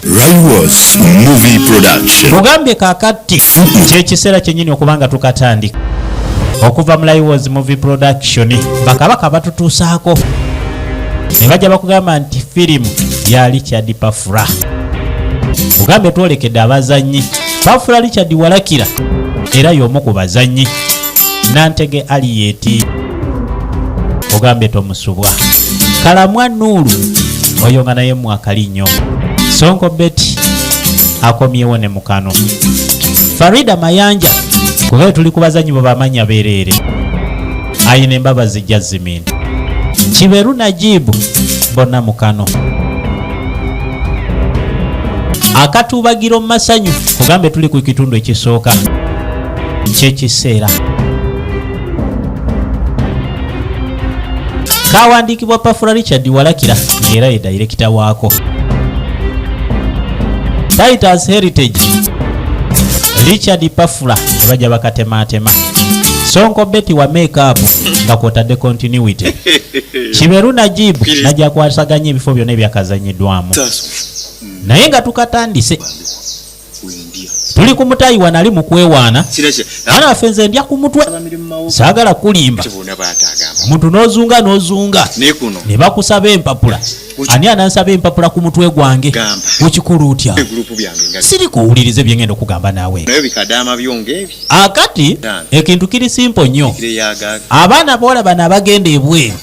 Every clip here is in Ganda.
Raiwas Movie Production. Tugambye kakati kyekiseera kyenyini okuba nga tukatandika okuva mu Raiwas Movie Production. Bakabaka batutuusaako ne bajja bakugamba nti firimu ya Richard Pafura. Tugambye twolekedde abazannyi. Pafura Richard Walakira era y'omu ku bazannyi. Nantege Aliyeti ogambye tomusubwa. Kalamwa Nuuru oyo nga naye mwakali nnyo. Sonko Betty akomyewo ne mukano. Farida Mayanja kuba tuli ku bazannyi bo bamanya beereere. Ayina embabazi Jasmine. Kiberu Najibu bonna mukano. Akatuubagiro mu masanyu kugambe tuli ku kitundu ekisooka kyekiseera. Kawandiikibwa Pafura Richard Walakira ng'era ye dayirekita waako. Titus Heritage Richard Pafura ne bajja bakatemaatema. Sonko Betty wa make-up nga kwotadde continuity. Kiberu Najib najja kwasaganya ebifo byonna ebyakazanyiddwamu. Naye nga tukatandise tuli ku mutayi wano ali mu kwewaana. Mwana waffe nze ndya ku mutwe, saagala kulimba. Omuntu n'ozunga n'ozunga ne bakusaba empapula. Ani anansaba empapula ku mutwe gwange? Okikola otya? Siri kuwuliriza bye ngenda okugamba naawe. Akati ekintu kiri simple nnyo. Abaana bawala bano abagenda ebweru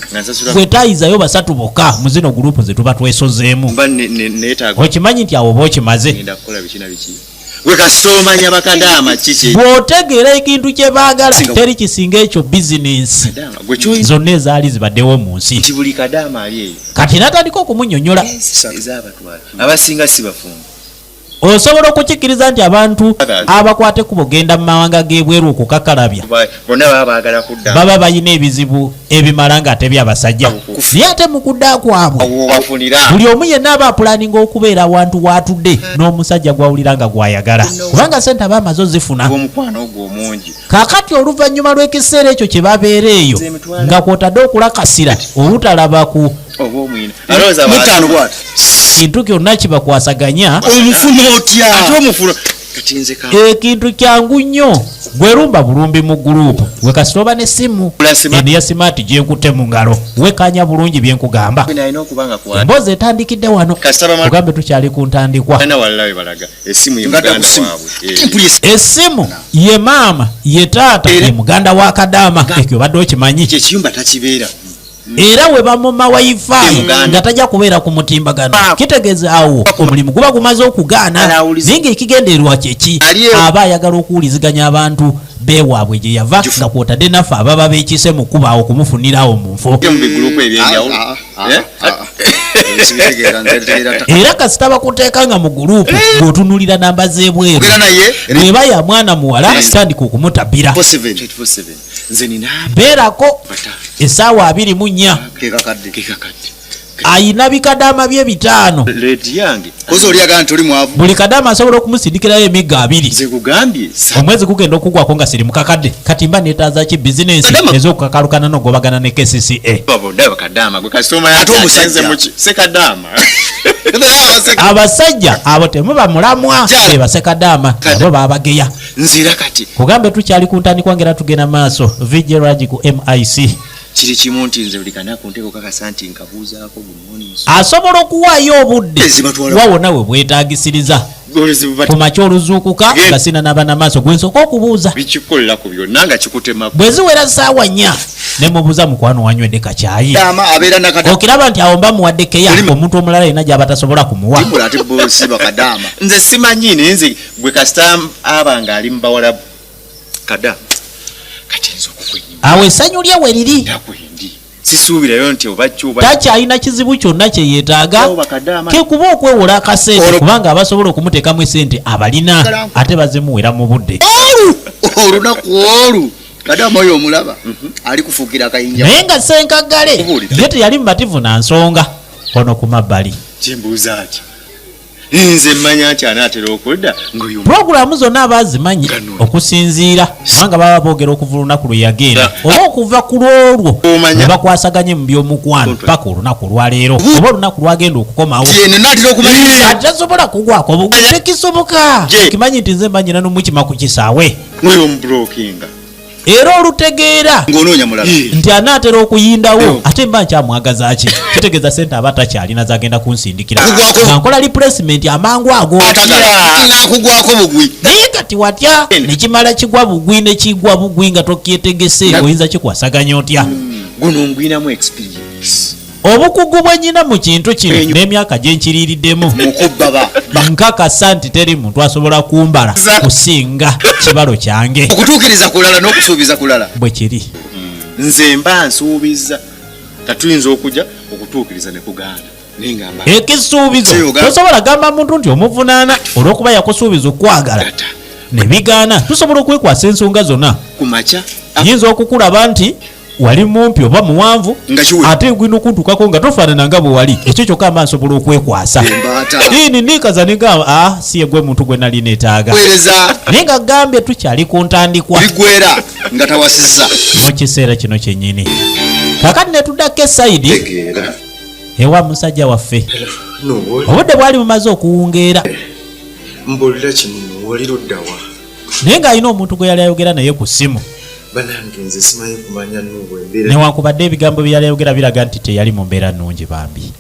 gwe tayizayo basatu bokka mu zino gurupu ze tuba twesozeemu. Okimanyi nti awo oba okimaze. Bw'otegeera ekintu kye baagala teri kisinga ekyo bizinensi zonna ezaali zibaddewo mu nsi. Kati n'atandika okumunyonyola. Abasinga si bafumbo. Osobola okukikkiriza nti abantu abakwata ekkubo genda mu mawanga g'ebweru okukakalabya baba balina ebizibu ebimala ng'ate by'abasajja, naye ate mu kudda kwabwe buli omu yenna aba apulaninga okubeera awantu w'atudde n'omusajja gw'awulira nga gw'ayagala, kubanga ssente aba amaze ozifuna. Kaakati oluvannyuma lw'ekiseera ekyo kye babeera eyo nga kw'otadde okulakasira obutalaba ku kintu kyonna kibakwasaganya. Ekintu kyangu nnyo, gwe lumba bulumbi mu guruupu we kasita oba n'essimu eno ya simaati gye nkutte mu ngalo, wekkaanya bulungi bye nkugamba. Emboozi etandikidde wano, kugambe tukyali ku ntandikwa. Essimu ye maama ye taata ye muganda wa Kadaama, ekyo obadde okimanyi. Era we bamuma wifi nga tajja kubeera ku mutimbagano, kitegeeza awo omulimu guba gumaze okugaana. Naye ng'ekigendererwa kyeki? Aba ayagala okuwuliziganya abantu beewaabwe gye yava, nga kwotadde naffe ababa beekise mu kkubo awo okumufunirawo mu nfo. Era kasita bakuteeka nga mu guruupu ng'otunuulira namba z'ebweru, bw'eba ya mwana muwala tandika okumutabira. Beerako essaawa 24. Ayina bikadaama bye 5. Buli kadaama asobola okumusindikirayo emiggo 2. Omwezi gugenda okugwako nga siri mukakadde. Kati mba neetaaza ki bizinensi ez'okukakalukana n'ogobagana ne KCCA? Abasajja abo temuba mulamwa, be basekadaama nabo babageya. Nzira kati. Kugambe tukyali ku ntandikwa ng'era tugenda maaso. VJ Raj ku MIC. Kiri kimu nti nze buli kanaku nteeka okakasa nti nkabuuzaako good morning. Asobola okuwaayo obudde wa wonna we bwetaagisiriza. Ku makya oluzuukuka nga sinanaaba na maaso gwe nsooka okubuuza. Bikikukolera ku byonna nga kikutemako. Bwe ziwera ssaawa 4 ne mubuuza mukwano wanywedde kacaayi. Okiraba nti awo mba muwadde keya omuntu omulala yenna gy'aba tasobola kumuwa. Nze simanyi naye nze gwe kasita aba ng'ali mu Bawarabu kada kati nze okukwenyima. Awo essanyu lye we liri. Ndakwendi sisuubirayo nti oba ki oba takyalina kizibu kyonna kye yeetaaga ke kuba okwewola akasente, kubanga abasobola okumuteekamu esente abalina ate bazimuwera mu budde. Olunaku olwo Kadaama oyo omulaba ali kufuukira akayinja. Naye nga Ssenkaggale ye teyali mumativu na nsonga ono ku mabbali. Kimbuuza ki? Nze mmanya nti anaatera okudda ng'oyo Pulogulaamu zonna aba azimanyi okusinziira kubanga baba boogera okuva olunaku lwe yagenda oba okuva ku lw'olwo Omanya. ne bakwasaganye mu by'omukwano paka olunaku olwaleero oba olunaku lwagenda okukomawo. Nti eno naatera okumaliriza. Atasobola kugwako bugwi, tekisoboka. Kimanyi nti nze mba nyina n'omukima ku kisaawe. Ng'oyo omubulokinga. Era olutegeera Ng'onoonya mulala. nti anaatera okuyindawo, ate mba nkyamwagaza ki? Kitegeeza sente aba takyalina zagenda kunsindikira Kugwako. nga nkola replacement amangu ago. Atagala nakugwako bugwi. Naye kati watya nekimala kigwa bugwi, nekigwa bugwi nga tokyetegese, oyinza kikwasaganya otya? Guno ngwinamu experience. Obukugu bwe nyina mu kintu kino n'emyaka gye nkiriiriddemu, Mukubba ba nkakasa nti teri muntu asobola kumbala kusinga kibalo kyange. Okutuukiriza kulala n'okusuubiza kulala. Bwe kiri. Nze mba nsuubiza, tatuyinza okujja okutuukiriza ne kugaana, naye nga mba Ekisuubizo Kyeyoga. tosobola gamba muntu nti omuvunaana olw'okuba yakusuubiza okwagala Tata. ne bigaana. Tusobola okwekwasa ensonga zonna. Ku makya. Yinza okukulaba nti wali mumpi oba muwanvu, Nga kiwe. ate gwina okuntukako nga tofaanana nga bwe wali. Ekyo kyokka mba nsobola okwekwasa. Embaata. Ini nikaza nigamba, ah, si yegwe muntu gwe nali neetaaga. Weereza. Naye nga gambye tukyali ku ntandikwa. Bigwera nga tawasizza. Mu kiseera kino kyennyini kakati ne tuddako esayidi Tegeera. ewa musajja waffe. Nuwoli. Obudde bwali bumaze okuwungeera. Mbuulira kino, wali luddawa? Naye ng'alina omuntu gwe yali ayogera naye ku ssimu. Banange, nze simanyi kumanya Nuubu embeera. Newankubadde ebigambo bye yali ayogera biraga nti teyali mu mbeera nnungi bambi.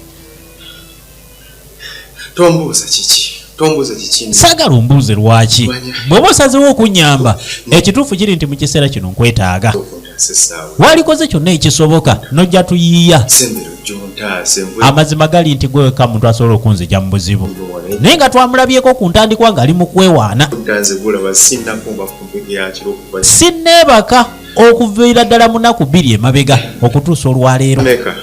Tombuuza kiki, tombuuza kiki. Saagala ombuuze lwaki. Bw'oba osazeewo okunyamba, ekituufu kiri nti mu kiseera kino nkwetaaga. Okuntaasa essaawa. Walikoze kyonna ekisoboka nojja tuyiiya. Sembera ojja ontaase nvwe. Amazima gali nti gwe wekka muntu asobola okunzija mu buzibu, naye nga twamulabyeko ku ntandikwa ng'ali mu kwewaana. Nze gulaba sinnakumba ku mpeke ya kiro kuva Sinneebaka okuviira ddala mu nnaku 2 emabega okutuusa olwaleero. Meka.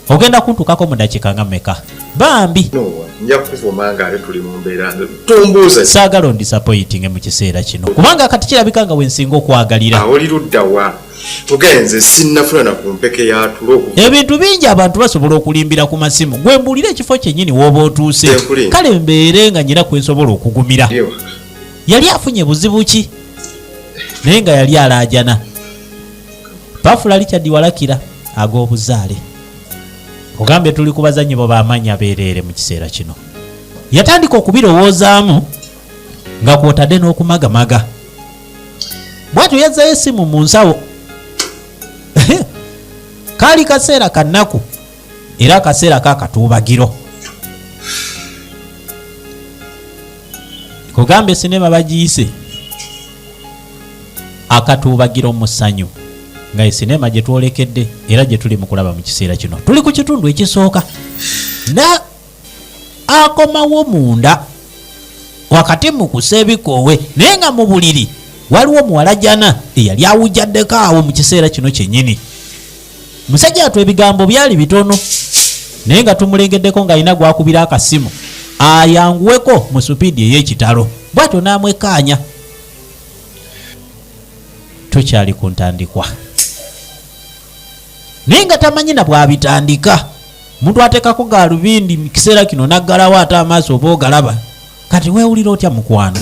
Ogenda kuntukako mu dakiika nga mmeka bambi? Nowa, nja kukuvuma nga ate tuli mu mbeera, nze tombuuza. Saagala ondisappointinge mu kiseera kino kubanga kati kirabika nga wensinga okwagalira. Oli luddawa? Tugenze, sinnafuna na ku mpeke ya tulo okuva. Ebintu bingi abantu basobola okulimbira ku masimu. Gwe mbuulira ekifo kyennyini w'oba otuuse, Nkulinda. kale mbeere nga nyina kwe nsobola okugumira. Ndi ewaka. Yali afunye buzibu ki, naye nga yali alaajana. Pafula Richard Walakira ag'obuzaale ogambye tuli ku bazannyi bo bamanya beereere. Mu kiseera kino yatandika okubirowoozaamu nga kwotadde n'okumagamaga. Bwatyo yazzayo essimu mu nsawo. Kaali kaseera kannaku era akaseera kakatuubagiro. Kugamba esinema bagiyise Akatuubagiro mu Ssanyu, nga esinema gye twolekedde era gye tuli mu kulaba mu kiseera kino. Tuli ku kitundu ekisooka. Na akomawo munda wakati mu kusa ebikoowe, naye nga mu buliri waliwo muwalajana eyali awujjaddeko awo mu kiseera kino kyennyini. Musajja atu ebigambo byali bitono, naye nga tumulengeddeko ng'alina gwakubira akasimu ayanguweko mu supiidi ey'ekitalo. Bw'atyo n'amwekkaanya. Tukyali ku ntandikwa, naye nga tamanyi na bw'abitandika. Muntu ateekako gaalubindi mu kiseera kino n'aggalawo ate amaaso oba ogalaba. Kati weewulira otya mukwano?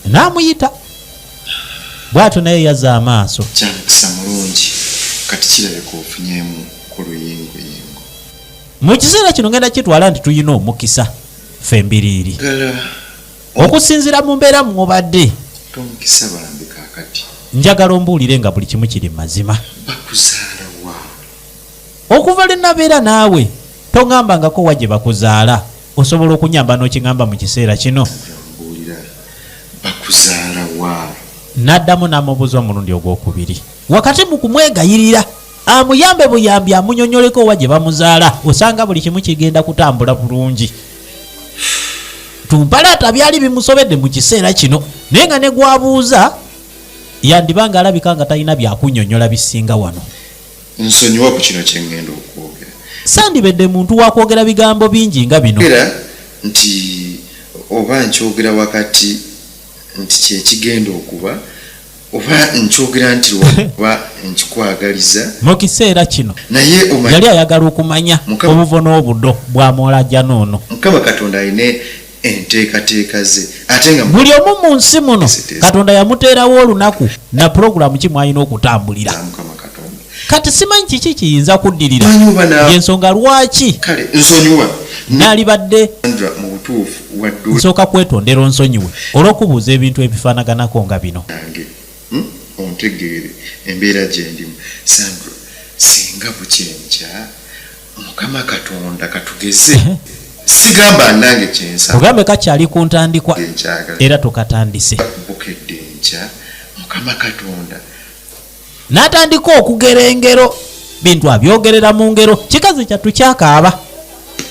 N'amuyita bw'atyo, naye yazza amaaso. Kyamukisa mulungi, kati kirabika ofunyeemu ku luyinguyingu. Mu kiseera kino ngenda kitwala nti tulina omukisa ffe mbiriiri Gala okusinziira mu mbeera mwobadde. Tomukisa bambi kaakati. Njagala ombuulire nga buli kimu kiri mazima. Bakuzaala wa? Okuva lwe nabeera naawe toŋŋambangako wa gye bakuzaala. Osobola okunyamba n'okiŋŋamba mu kiseera kino? Mbuulira, bakuzaala wa? N'addamu n'amubuuza omulundi ogwokubiri wakati mu kumwegayirira amuyambe buyambi amunyonyoleko wa gye bamuzaala, osanga buli kimu kigenda kutambula bulungi. Tumpalaata byali bimusobedde mu kiseera kino, naye nga ne gwabuuza yandiba nga alabika nga talina byakunyonyola bisinga wano. Nsonyiwa ku kino kye ŋŋenda okwogera. Sandibedde muntu wa kwogera bigambo bingi nga bino. Era nti oba nkyogera wakati nti kyekigenda okuba. Oba nkyogera nti lwakuba nkikwagaliza. Mu kiseera kino Naye omanyi yali ayagala okumanya Mukama- obuvo n'obudo bwa muwalajjana ono. Mukama Katonda alina enteekateeka ze ate nga Buli omu mu nsi muno Teeseteese. Katonda yamuteerawo olunaku na pulogulaamu ki mw'alina okutambulira. Za Mukama Katonda. Kati simanyi kiki kiyinza kuddirira, Manyi oba na- y'ensonga lwaki Kale nsonyiwa. naalibadde Sandra, mu butuufu wadde oli nsooka kwetondera onsonyiwe olw'okubuuza ebintu ebifaanaganako nga bino. nange. Ontegeere embeera gye ndimu. Sandra, singa bukya enkya Mukama Katonda katugeze, sigamba nange kyensaba. Tugambe kakyali ku ntandikwa Nkyagala. era tukatandise. Bukedde enkya Mukama Katonda N'atandika okugera engero, bintu abyogerera mu ngero. Kikazi kyattu kyakaaba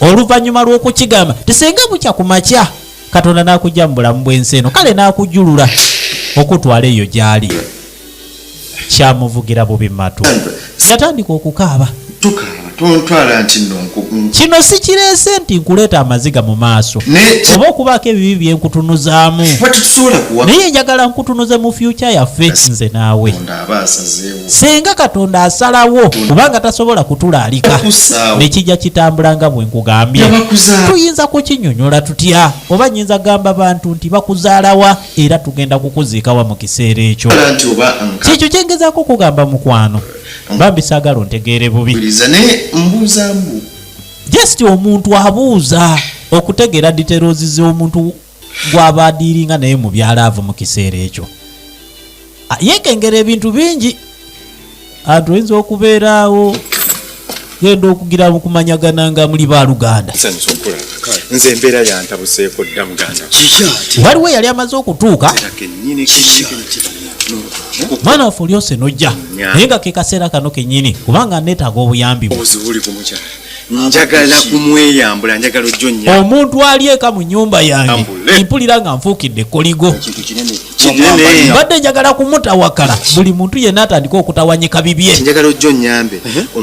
oluvannyuma lw'okukigamba nti singa bukya ku makya Katonda n'akujja mu bulamu bw'ensi eno, kale n'akujulula okutwala eyo gy'ali, kyamuvugira bubi matu, yatandika okukaaba. Tokaaba, tontwala nti nno Kino sikireese nti nkuleeta amaziga mu maaso Ne oba okubaako ebibi bye nkutunuzaamu, kuba tetusobola kuwa naye njagala nkutunuze mu future yaffe nze naawe. Katonda aba asazeewo. Singa Katonda asalawo, kubanga tasobola kutulaalika Okusaawo. ne kijja kitambula nga bwe nkugambye, Yabakuzaala. tuyinza kukinyonyola tutya? Oba nyinza gamba bantu nti bakuzaalawa era tugenda kukuziikawa mu kiseera ekyo? Nti oba nka Kyekyo kyengezaako okugamba mukwano, bambi saagala ontegeere bubi. Wuliriza, naye mbuuza mbu Just omuntu abuuza okutegeera details z'omuntu gw'aba adealinga naye mu bya love mu kiseera ekyo. Ah, yeekengera ebintu bingi, anti oyinza okubeera awo genda okugira mu kumanyagana nga muli baluganda. Nsanyusa okulaba. Nze embeera yantabuseeko dda, muganda. Kiki ate? Waliwo eyali amaze okutuuka. Kennyini. Kiki ate? Mwana waffe olyose nojja, naye nga ke kaseera kano kennyini kubanga neetaaga obuyambi bwo. Obuzibu buli ku mukyala, njagala kumweyambula, njagala ojjo nnya. Omuntu ali eka mu nnyumba yange Ambule. mpulira nga nfuukidde ekkoligo. Kintu kinene. Kinene. Mbadde njagala kumutawakala, buli muntu yenna atandike okutawanyika bibye. Njagala ojjo nnyambe.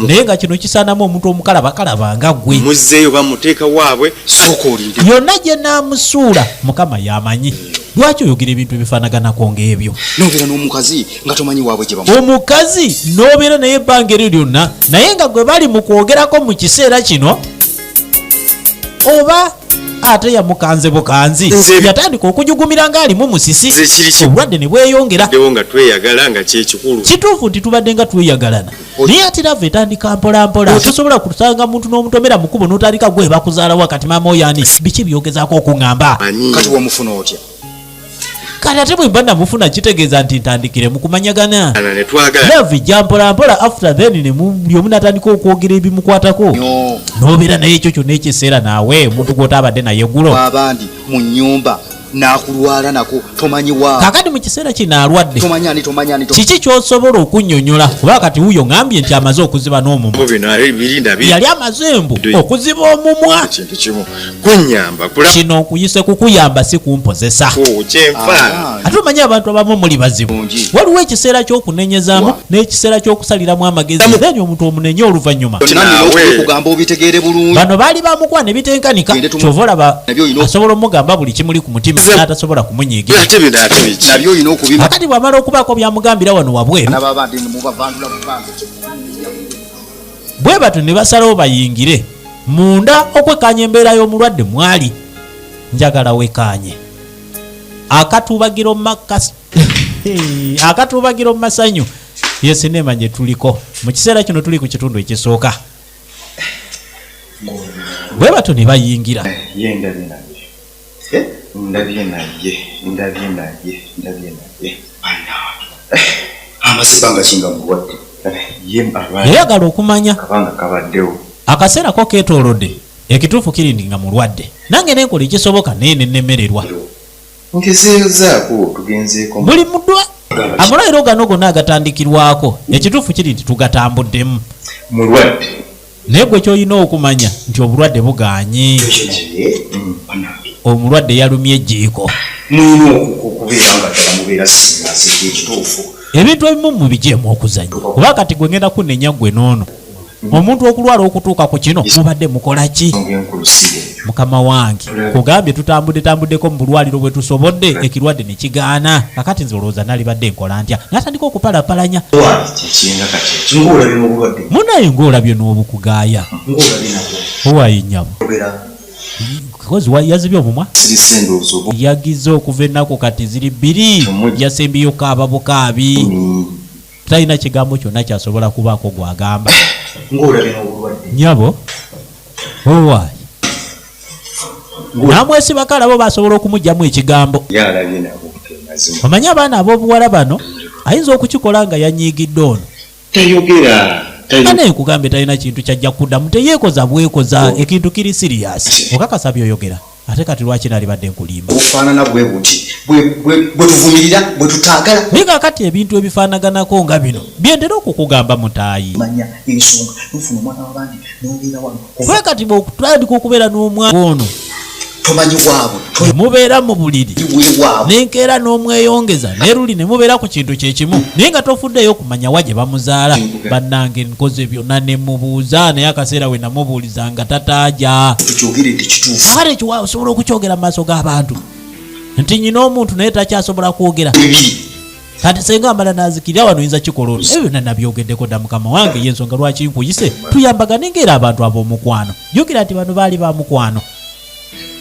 Naye nga kino kisaanamu omuntu omukalabakalaba nga ggwe. Muzzeeyo bamuteeka waabwe. Sooka olinde. Yonna gye naamusuula Mukama yamanyi. Lwaki oyogera ebintu ebifaanaganako ng'ebyo? Nobeera n'omukazi nga tomanyi waabwe gye bamu Omukazi n'obeera naye ebbanga eryo lyonna, naye nga gwe bali mu kwogerako mu kiseera kino, oba ate yamukanze bukanzi. Yatandika okujugumira ng'alimu musisi. Nze kiri Obulwadde ne bweyongera. Ddewo nga tweyagala nga kyekikulu. Kituufu nti tubadde nga tweyagalana, naye ate love etandika mpolampola. Tosobola kusanga muntu n'omutomera mu kkubo n'otandika gwe bakuzaalawa kati maama oyani biki byogezaako okuŋŋamba? Manyi. Kati wamufuna otya? Kati ate bwe mba namufuna kitegeeza nti ntandikire mu kumanyagana. Ana ne twagala. Love ejja mpolampola, after then ne buli omu n'atandika okwogera ebimukwatako, Nyo. n'obeera naye ekyo kyonna ekiseera naawe omuntu gw'otaabadde naye eggulo. Abandi mu nnyumba n'akulwala nako tomanyi wa. Kaakati mu kiseera kino alwadde. Tomanyi ani, tomanyi ani. Kiki ky'osobola okunnyonnyola? Kuba kati wuuyo ŋŋambye nti amaze okuziba n'omumwa. Bino birinda bi Yali amaze embu okuziba omumwa. Kintu kimu kunyamba kulaba. Kino nkuyise kukuyamba, si kumpozesa. Kyenfa. Ate omanyi abantu abamu muli bazibu. Bungi. Waliwo ekiseera ky'okunenyezaamu n'ekiseera ky'okusaliramu amagezi, then omuntu omunenye oluvannyuma. Byonna nina okubikugamba obitegeere bulungi. Bano baali bamukwana ebitenkanika. Gende Kyova olaba Nabyo olina asobola omugamba buli kimuli ku mutima n'atasobola kumunyiigira. Ate bino ate biki? Nabyo olina okubima. Akati bw'amala okubaako byamugambira wano wabweru, Nababandi mubavandula buvange. Bwe batyo ne basalawo bayingire munda okwekkaanya embeera y'omulwadde mwali. Njagala wekkaanye akatuubagiro mu masanyu ye sinema gye tuliko mu kiseera kino. Tuli ku kitundu ekisooka. Bwe batyo ne bayingira. Ye ndabye naye, ndabye naye, ndabye naye, ndabye naye. Amaze ebbanga kinga mulwadde? Ye alwadde. Yayagala okumanya. Kabanga kabaddewo. Akaseera ko keetoolodde. Ekituufu kiri ndi nga mulwadde, nange nenkola ekisoboka naye nenemererwa. Ngezeezaako, tugenzeeko. Buli mudwa amalwaliro gano gonna agatandikirwako, ekituufu kiri nti tugatambuddemu. Mulwadde. Naye gwe kyolina okumanya nti obulwadde buganye. Naye bannange, Omulwadde yalumye ejjiiko. Mulina okubeera nga ddala mubeera serious, ekituufu. Ebintu ebimu mubijeemu okuzannya, kuba kati gwe ngenda kunenya gwe n'ono. Omuntu okulwala okutuuka ku kino, mubadde mukola ki? Ensonga enkulu si yeeyo. Mukama wange, kugambye tutambudde tambuddeko mu bulwaliro bwe tusobodde, ekirwadde ne kigaana. Kakati nze olowooza nalibadde nkola ntya? N'atandika okupalapalanya. Kyekiringa kati ekyo. Ng'olabye n'obulwadde. Munaye ng'olabye n'obukugaaya. Ng'olabye nabwo. Owaye nnyabo. Yogera. Kozi yazibye omumwa. Sirise ndowooza oba Yagize okuva ennaku kati ziri 2, yasembyeyo kaaba bukaabi. Talina kigambo kyonna kyasobola kubaako gw'agamba. Ng'olabye n'obulwadde. Nnyabo, owaaye. N'amwesibako alaba oba asobola okumuggyamu ekigambo. Ye alabye nabwo ge mazima. Omanyi abaana ab'obuwala bano ayinza okukikola nga yanyiigidde ono. Tayogera. Ane nkugambye talina kintu kyajja kuddamu, teyeekoza bwekoza, ekintu kiri serious. Okakasa by'oyogera? Ate kati lwaki nalibadde nkulimba? Obufaanana bwe buti bwe tuvumirira, bwe tutaagala. Naye kaakati ebintu ebifaanaganako nga bino bye ntera okukugamba mutaayi. Manya ensonga n'ofuna omwana w'abandi n'obeera wano. Kuba kati bw'otandika okubeera n'omwana ono, Tomanyi waabwe. Ne mubeera mu buliri, Tomanyi waabwe. n'enkeera n'omweyongeza, ne luli ne mubeera ku kintu kye kimu, naye nga tofuddeeyo kumanya wa gye bamuzaala. Bannange nkoze byonna ne mubuuza, naye akaseera we namubuuliza nga tataaja. Tukyogere nti kituufu. Kakati ekyo osobola okukyogera mu maaso g'abantu nti nyina omuntu naye takyasobola kwogera. Bibiri. Kati senga amala n'azikirira wano oyinza kikola otya? Ebyo byonna nabyogeddeko dda mukama wange, y'ensonga lwaki nkuyise tuyambagane ng'era abantu ab'omukwano. Jjukira nti bano baali ba mukwano.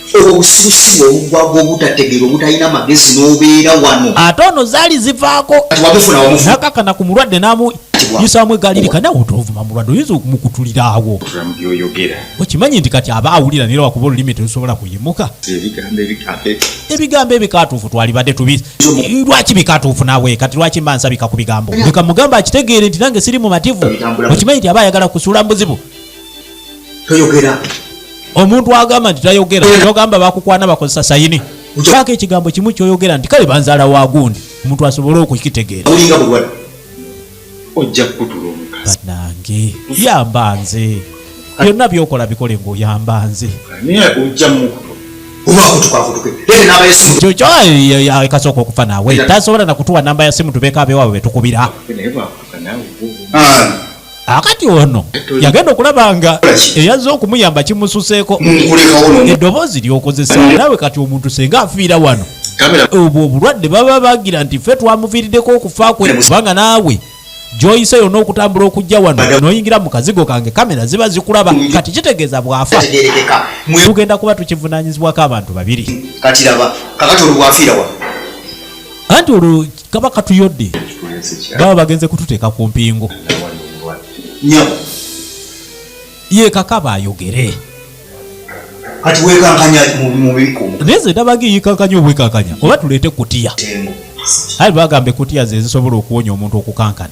Obusirusiru obugwagwa obutategeera obutalina magezi n'obeera wano. Ate ono zaali zivaako. Kati wamufuna wamufuna. Nakakana ku mulwadde n'amuyisaamu eggaali lika, nawe otovuma mulwadde oyinza okumukutulira awo. Tula mu by'oyogera. Okimanyi nti kati aba awulira naye lwakuba olulimi terusobola kuyimuka. Ebigambo ebigambo Ebigambo ebikatuufu twalibadde tubi. Lwaki bikatuufu naawe? Kati lwaki mba nsabika ku bigambo? Leka mugamba akitegeere nti nange siri mumativu. Okimanyi nti aba ayagala kusuula mu buzibu. Toyogera. Omuntu agamba nti tayogera, togamba bakukwana bakozesa sayini. Baako ekigambo kimu ky'oyogera nti kale banzaala wa gundi, omuntu asobole okukitegeera. Olinga bulwadde. Ojja kukutula omukazi. Bannange, yamba nze. Byonna by'okola bikole ng'oyamba nze. Naye ojja mukutula. Oba akutuka akutuke. Leeta namba y'essimu. Kyo kyo kasooka okufa naawe. Tasobola na kutuwa namba ya simu tubeeko abeewaabwe be tukubira. Naye bw'akutuka naawe oba Akati ono yagenda okulaba nga eyazze okumuyamba kimususeeko. Nkulekawo n'omu. Eddoboozi ly'okozesa naawe kati omuntu senga afiira wano. Kamera. Obwo obulwadde baba bagira nti ffe twamuviiriddeko okufa kwe, kubanga naawe gy'oyise yonna okutambula okujja wano n'oyingira mu kazigo kange kamera ziba zikulaba. Kati kitegeeza bw'afa Tegeerekeka. tugenda kuba tukivunaanyizibwako abantu babiri. Kati laba kakati olwo bw'afiira wano. Anti olwo kaba katuyodde, baba bagenze kututeeka ku mpingu. Nnyabo. Ye kakaba ayogere. Kati weekankanya mu mubiri omu. Naye nze ndaba ng'eyikankanya obwekankanya, oba tuleete kutiya. Tengo. Aye bagamba ekutiya ze zisobola okuwonya omuntu okukankana.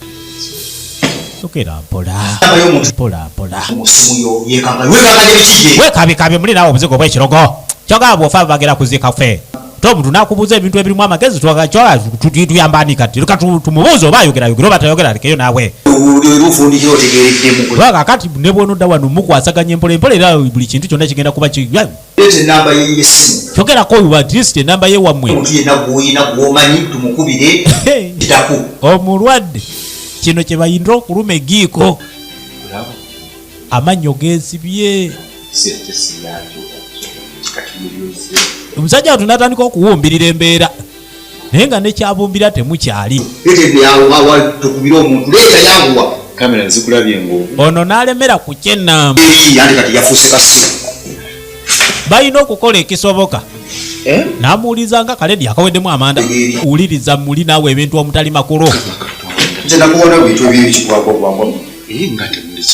Yogera mpola. Namba y'omuntu. Mpola mpola. Mu ssimu yo yeekankanya. Weekankanya biki ye? Weekabikabye muli naawe obuzigo bw'ekirogo. Kyogamba bw'ofa bagera kuziika ffe. Ate omuntu n'akubuuza ebintu ebirimu amagezi, tuyamba ani kati? Leka tumubuuze oba ayogera ayogere oba tayogera alekeyo naawe. Era ofundikira otegeereddemu. Kuba kaakati ne bw'onodda wano mukwasaganya empola empola era buli kintu kyonna kigenda kuba Leeta ennamba ye y'essimu. Yogerako at least ennamba ye wammwe. Omuntu yenna gw'olina gw'omanyi tumukubire kitako. Omulwadde kino kye bayinza okuluma egiiko. Amannyo geesibye. Omusajja wattu n'atandika okuwumbirira embeera naye nga nekyabumbira temukyali. Tukubire omuntu leeta yanguwa. Kamera zikulabye ng'obu. Ono n'alemera ku kyennamba. Eri anti kati yafuuse kasiru. Balina okukola ekisoboka. N'amuwuliriza nga kaledi akaweddemu amanda. Wuliriza muli naawe ebintu omutali makulu. Nze nakuwona bintu ebyekigwagwagwagwa.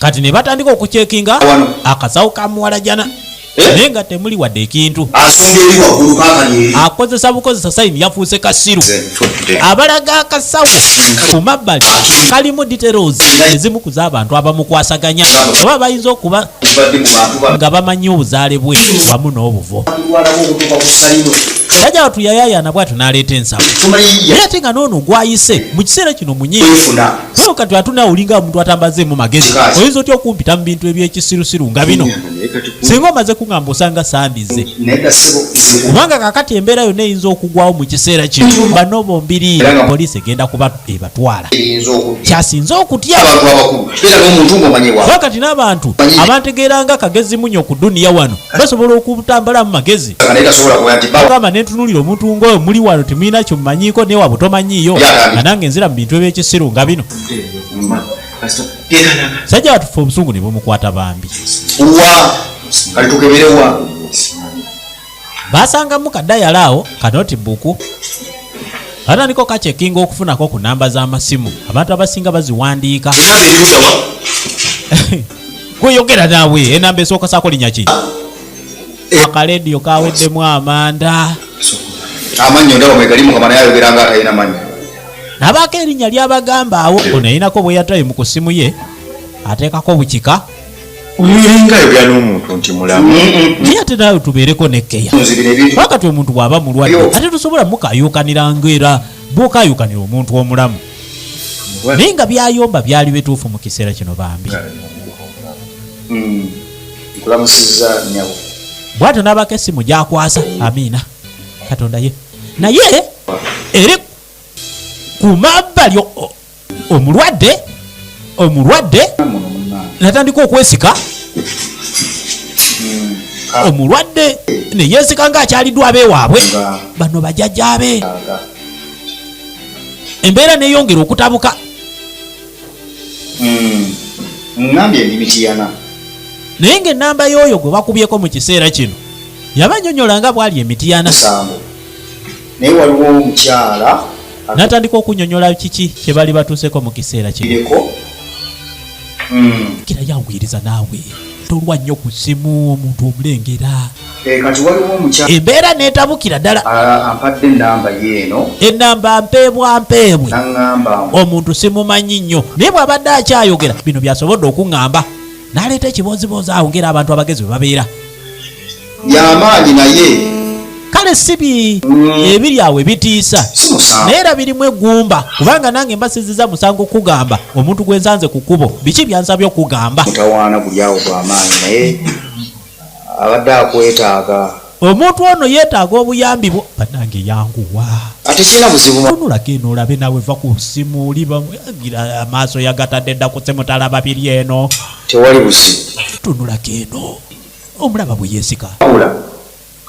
Kati ne batandika okucekinga akasawo ka muwalajana naye nga temuli wadde ekintu. Asonga eri waggulu kaakano eri. Akozesa bukozesa sayini yafuuse kasiru. Abalaga akasawo ku mabbali kalimu details ezimu ku z'abantu abamukwasaganya oba bayinza okuba Tubadde mu bantu bano. nga bamanyi obuzaale bwe wamu n'obuvo. Tulwalako okutuuka ku sayino. Jajja watu yayayana bwatyo n'aleeta ensawo, naye ate nga n'ono gwayise mu kiseera kino munyiivu. Kati ate naawe olinga omuntu atambazeemu magezi, oyinza otya okumpita mu bintu ebyekisirusiru nga bino? Singa omaze kuŋŋamba osanga sandize, kubanga kakati embeera yonna eyinza okugwawo mu kiseera kino, bano bombiri poliisi egenda kuba ebatwala. Kyasinze okutya kati n'abantu abantegeera nga kagezi munyo ku duniya wano basobola okutambala mu magezi gamba nentunulira omuntu ngaoyo muli wano temulina kyomumanyiiko newabwe tomanyiiyo, nga nange nzira mu bintu ebyekisiru nga bino. Sajja watufe obusungu ne bumukwata bambi. Basangamu kadayala awo kanotibuku, batandika okacekinga okufunako ku namba z'amasimu. Abantu abasinga baziwandiika. Gweyogera naawe enamba esooka saako linnya ki? Akalediyo kaweddemu amanda. Amannyo ndaba mwe gali, mukama, naye ayogera nga atalina mannyo. Nabaako erinnya lyabagamba awo, ono yinako bwe yatayimu ku ssimu ye ateekako bukika. Olinga ayogera n'omuntu nti mulamu. Naye ate naawe tubeereko nekkeya. Nze bino ebintu Wakati omuntu bw'aba mulwadde ate tosobola mukayukanira ngaera bw'okayukanira omuntu omulamu, naye nga byayomba byali bituufu mu kiseera kino bambi. Nkulamusizza nnyabo. Bwatyo n'abako essimu gyakwasa. Amiina, Katonda ye naye eri ku mabbali omulwadde Muno munnange. Natandika okwesika omulwadde ne yeesika ng'akyaliddwa abeewaabwe bano bajjajjaabe. Nga Embeera neeyongera okutabuka. Ŋŋambye ndi Mitiyana. Naye ng'ennamba y'oyo gwe bakubyeko mu kiseera kino yabanyonyola nga bw'ali Emitiyana. Musango, naye waliwo omukyala. N'atandika okunyonyola kiki kye bali batuuseko mu kiseera kino. Ireko. Kira yanguyiriza naawe, tolwa nnyo ku ssimu omuntu omulengera. Kati waliwo omukyala Embeera neetabukira ddala. Ampadde enamba yeeno. Enamba mpeebwa mpeebwe. Naŋŋamba Omuntu simumanyi nnyo, naye bw'abadde akyayogera bino byasobodde okuŋŋamba, n'aleeta ekibooziboozi awo ng'era abantu abagezi bwe babeera. Yamaanyi naye. Kale si bi ebiri awo ebitiisa, Si musango. Naye era birimu eggumba, kubanga nange mbasiziza musango okugamba omuntu gwe nsanze ku kkubo biki byansabye okugamba. Mutawaana guli awo gw'amaanyi, naye abadde akwetaaga. Omuntu ono yeetaaga obuyambi bwo, bannange yanguwa. Ate kirina buzibu. Tunulako eno olabe naawe, va ku ssimu oliba gira amaaso yagatadde dda ku ssimu, talaba biri eno. Tewali buzibu. Tunulako eno, omulaba bwe yeesika. Wabula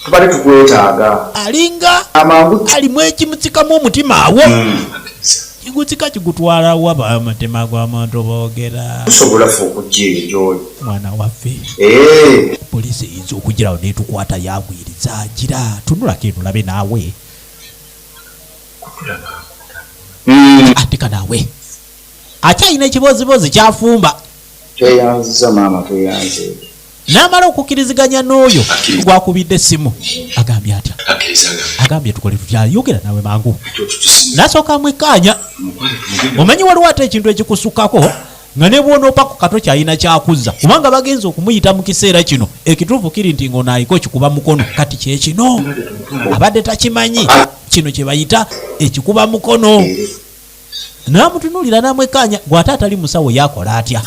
tubadde tukwetaaga. Alinga Amangu. Alimu ekimutsikamu omutima awo, kigutsika kigutwala wa omutima gw'omuntu boogera. Tusobola ffe okujja eyo gy'oli. Mwana waffe, Ee. poliisi eyinza okugirawo netukwata. Yagwiriza gira, tunulako eno olabe naawe. Ateka naawe akyalina ekibozibozi kyafumba. Tweyanziza maama, tweyanze. N'amala okukkiriziganya n'oyo gwakubidde essimu. Agambye atya? Agambye tukole tutya? Yogera nawe mangu. Nasooka amwekkaanya. Omanyi waliwo ate ekintu ekikusukako nga ne bwonoopa ku kato kyalina kyakuzza, kubanga bagenza okumuyita mu kiseera kino. Ekituufu kiri nti ng'ono ayiko kikuba mukono, kati kyekino abadde takimanyi, kino kye bayita ekikuba mukono. N'amutunuulira n'amwekkaanya, gw'ate atali musawo yakola atya?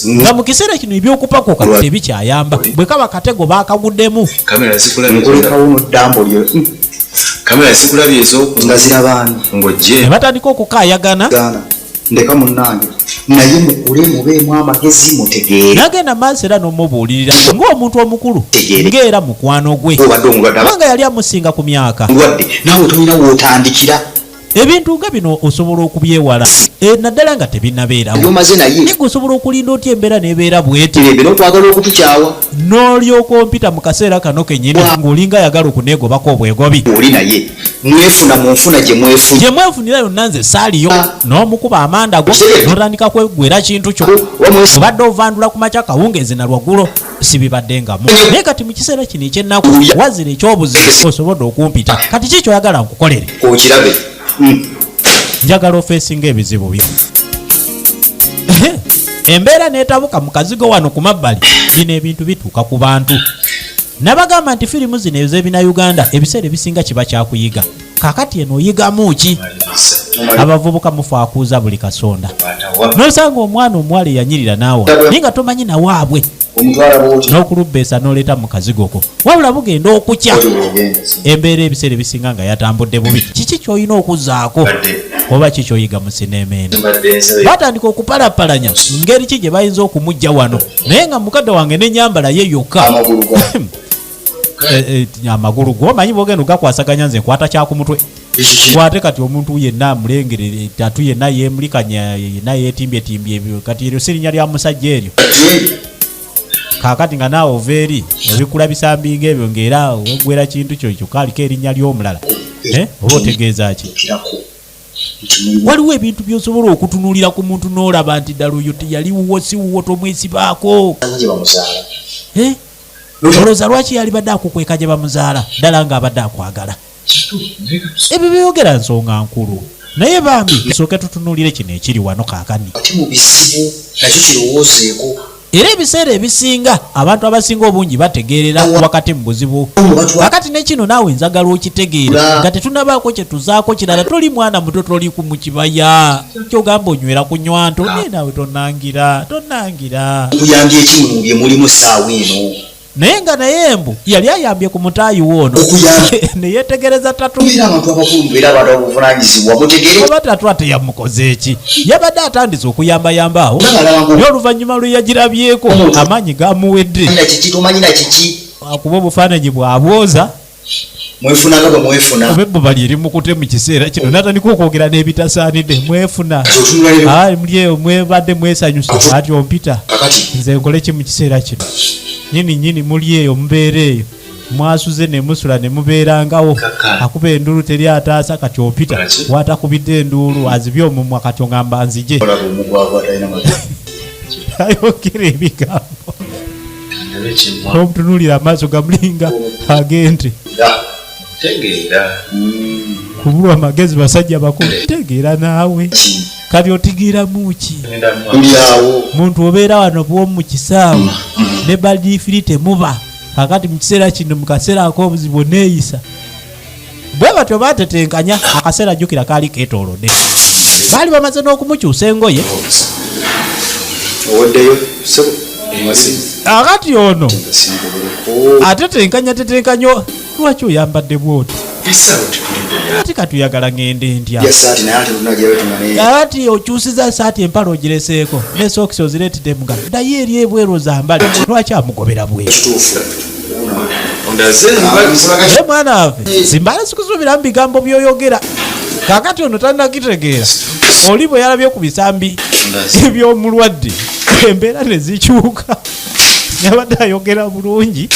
Nga mu kiseera kino ebyokupakuka tebikyayamba, bwe kaba katego baakaguddemu. Nkulekawo mu ddambo lyo. Kamera zikulabye ez'oku Nga zirabaani? Ng'ojje. Ne batandika okukaayagana. Gaana, ndeka munnange, naye mukule mubeemu amagezi, mutegeere. N'agenda maaso era n'omubuulirira ng'omuntu omukulu, ng'era mukwano gwe, Obadde omulwadde kubanga yali amusinga ku myaka. Mulwadde naawe tolina wootandikira. Ebintu nga bino osobola okubyewala, naddala nga tebinabeerawo. Byomaze naye. Naye osobola okulinda otya embeera n'ebeera bweti, Mirembe n'okwagala okutukyawa. N'olyoka ompita mu kaseera kano kenyini ng'olinga ayagala okuneegobako obwegobi? Oli naye mwefuna mu nfuna gye mwefunye. Gye mwefunira yonna nze saaliyo, n'omukuba amanda go n'otandika kweggwera kintu kyo. Obadde ovandula ku makya, kawungeezi na lwaggulo sibibadde ngamu, naye kati mu kiseera kino ekyennaku wazira ekyobuzibu osobodde okumpita. Kati ki kyoyagala nkukolere? Okirabe. Njagala ofeesinga ebizibu byo. Embeera neetabuka mu kazigo wano ku mabbali. Bino ebintu bituuka ku bantu. Nabagamba nti firimu zino ez'ebina Uganda ebiseera ebisinga kiba kyakuyiga. Kakati eno oyigamu ki? Abavubuka mufaakuuza buli kasonda, nosanga omwana omuwala eyanyirira naawa naye nga tomanyi nawaabwe, n'okulubbeesa n'oleeta mu kazigoko, wabula bugenda okukya embeera ebiseera ebisinga nga yatambudde bubi. Kiki ky'olina okuzaako oba ki ky'oyiga mu sineema eno? Batandika okupalapalanya ngeri ki gye bayinza okumujja wano, naye nga mukadde wange n'ennyambala ye yokka. Amagulu go omanyi bwogenda ogakwasaganya, nze nkwata kyakumutwe kwate. Kati omuntu yenna amulengerere tatu, yenna yemulikanya, yenna yetimbyetimbye ebyo. Kati eryo si linnya lya musajja eryo. Kaakati nga naawe ova eri obikula bisambi ng'ebyo, ng'era ogwera kintu kyo kyokka aliko erinnya ly'omulala. Oba otegeeza ki? Waliwo ebintu by'osobola okutunuulira ku muntu n'olaba nti ddala oyo teyali wuwo, si wuwo, tomwesibaako. Olowooza lwaki yalibadde akukweka gye bamuzaala, ddala ng'abadde akwagala? Ebyo byeyogera nsonga nkulu, naye bambi tusooke tutunuulire kino ekiri wano kaakani. Ate mu bizibu nakyo kirowoozeeko. Era ebiseera ebisinga abantu abasinga obungi bategeerera wakati mu buzibu. Kakati ne kino naawe njagala okitegeere nga tetunabaako kye tuzaako kirala. Toli mwana muto, toli ku mu kibaya kyogamba onywera ku nywanto, naye naawe tonangira, tonangira. Okuyambye ekimu mu bye mulimu essaawa eno. Naye nga naye mbu yali ayambye ku mutaayi we ono ne yeetegereza tatu. Mubeera abantu abakulu, mubeere abantu ab'obuvunaanyizibwa, mutegeere. Oba tatu ate yamukoze ki? Yabadde atandise okuyambayamba awo, naye oluvannyuma lwe yagirabyeko amaanyi gamuwedde. Tomanyi na kiki, tomanyi na kiki. Akuba obufaananyi bwabwoza. Mwefuna nga bwe mwefuna. Oba ebbuba lye limukute mu kiseera kino n'atandika okwogera n'ebitasaanidde. Mwefuna muli eyo mwebadde mwesanyusa, ati ompita nze nkole ki mu kiseera kino? Nyini nyini muli eyo mubeera eyo mwasuze ne musula ne mubeerangawo, akuba enduulu teri ataasa. Kati ompita watakubidde enduulu azibye omumwa, kati ongamba nzije. Ayogera ebigambo, omutunuulira amaaso gamulinga ag'ente. Kubulwa magezi, basajja bakulu, tegeera naawe. Kati otegeeramu ki? Muntu obeera wano bwomu mu kisaawe ne baliifiri temuba. Kakati mu kiseera kino, mu kaseera ak'obuzibu, oneeyisa bwe batyo batetenkanya. Akaseera jjukira kaali keetoolodde, baali bamaze n'okumukyusa engoye. Oweddeyo sebo. Akati ono atetenkanya tetenkanya, lwaki oyambadde bwoti? Ati katuyagala ngende ntya? Ati okyusiza saati, empale ogireseeko ne sokisi ozireetedde mugalo, ddayo eri ebweru ozambale. Lwaki amugobera bweru? Naye mwana waffe, simbala sikusuubira mu bigambo by'oyogera. Kakati ono tannakitegeera, oli bwe yalabye ku bisambi eby'omulwadde embeera ne zikyuka. Yabadde ayogera bulungi,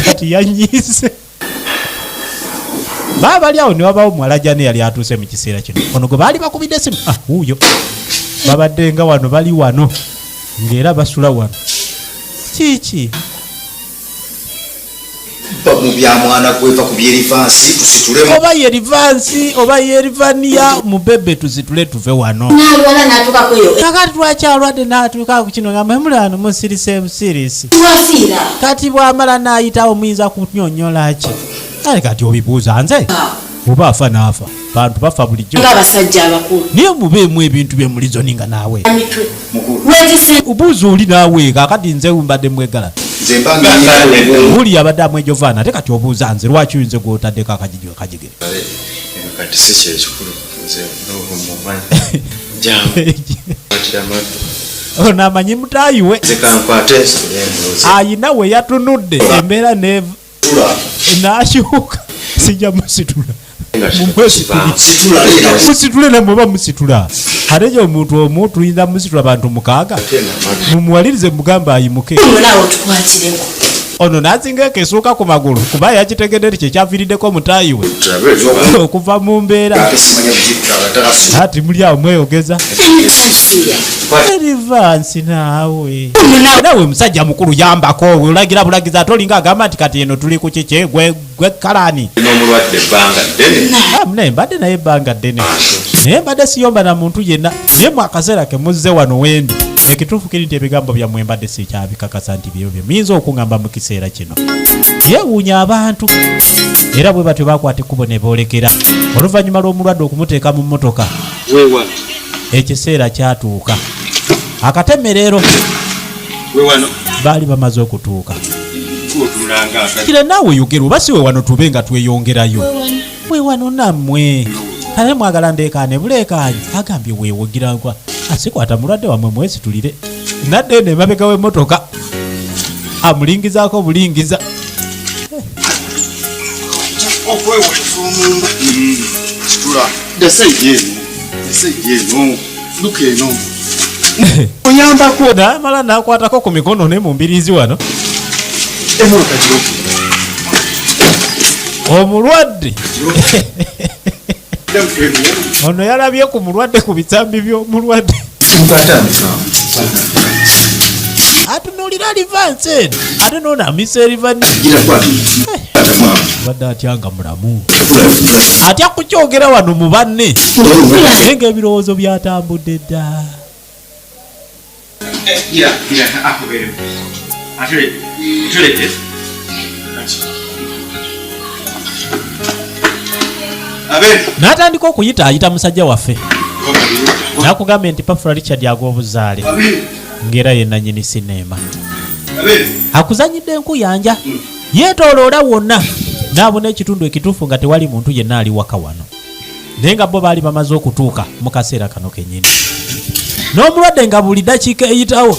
kati yanyiise. Baba bali awo ne wabawo muwalajjana eyali atuuse mu kiseera kino, ono gwe baali bakubidde esimu. Ah, wuuyo babadde nga wano bali wano ng'era basula wano. Kiki? Mu bya mwana gweva ku byerivansi tusitulemu. Oba ye rivansi oba ye rivaniya mubebe, tusitule tuve wano. Nalwala natuukako eyo. Kakati lwaki alwadde n'atuuka ku kino nga mwemulano musirise busirisi? Wafiira. Kati bw'amala n'ayitawo muyinza kunyonyola ki? Kale kati obibuuza nze? Oba afa n'afa, bantu bafa bulijjo. Ng'abasajja abakulu. Naye mubeemu ebintu bye mulizoni nga naawe Mitwe wetise. Obuuza oli naawe. Kakati nze mbadde mwegala. Nze mba Buli abadde amwejovaana, ate kati obuuza nze lwaki nze gwotaddeko akajiji akajigere? Kati si kyekikulu, nze nomumanyi jangu kiramatu. Ono amanyi mutaayi we. Nze kankwate ensitule embuuzi. Ayina we yatunudde embeera n'akyuka. Sijja musitula, mumwesituli, musitule namwe. Oba musitula ate gye omuntu omu tuyinza musitula bantu mukaaga? Mumuwalirize, mugamba ayimuke. Naawe otukwatireko. Ono n'azinga esuuka ku magulu kuba yakitegedde nti kyekyaviiriddeko mutaayi we okuva mu mbeera. Ati muli awo mweyogeza erivansi. Naawe, naawe musajja mukulu, yambako. Olagira bulagizi ate olinga agamba nti kati eno tuli ku kiki? Gwe gwe kalani. N'omulwadde ebbanga ddene. Ah, naye mbadde naye ebbanga ddene, naye mbadde siyomba na muntu yenna, naye mu akaseera ke muzze wano wendi. Ekituufu kiri nti ebigambo byammwe mbadde sikyabikakasa nti byebyo bye muyinza okuŋŋamba mu kiseera kino. Yeewuunya abantu era bwe batyo bakwata ekkubo ne boolekera oluvannyuma lw'omulwadde okumuteeka mu mmotoka. Ekiseera kyatuuka akatemerero baali bamaze okutuuka. Kira naawe yogera oba si we wano tube nga tweyongerayo. We wano nammwe kale mwagala ndeekaane buleekaanyi agambye weewogira nkwa asikwata mulwadde wammwe mwesitulire nadda eno emabega w'emmotoka amulingizaako bulingiza. Namala nakwatako ku mikono ne mu mbiriizi wano omulwadde ono yalabye ku mulwadde ku bisambi by'omulwadde atunuulira livansi eno ate noono amisa erivani badde atya nga mulamu atya kukyogera wano mu banne naye ng'ebirowoozo byatambudde dda. N'atandika okuyita ayita musajja waffe nakugambye nti Pafula Richard ag'obuzaale ng'era ye nannyini sineema akuzanyidde enkuyanja yeetooloola wonna n'abona ekitundu ekituufu nga tewali muntu yenna ali waka wano naye nga bo baali bamaze okutuuka mu kaseera kano kennyini n'omulwadde nga buli dakiika eyitawo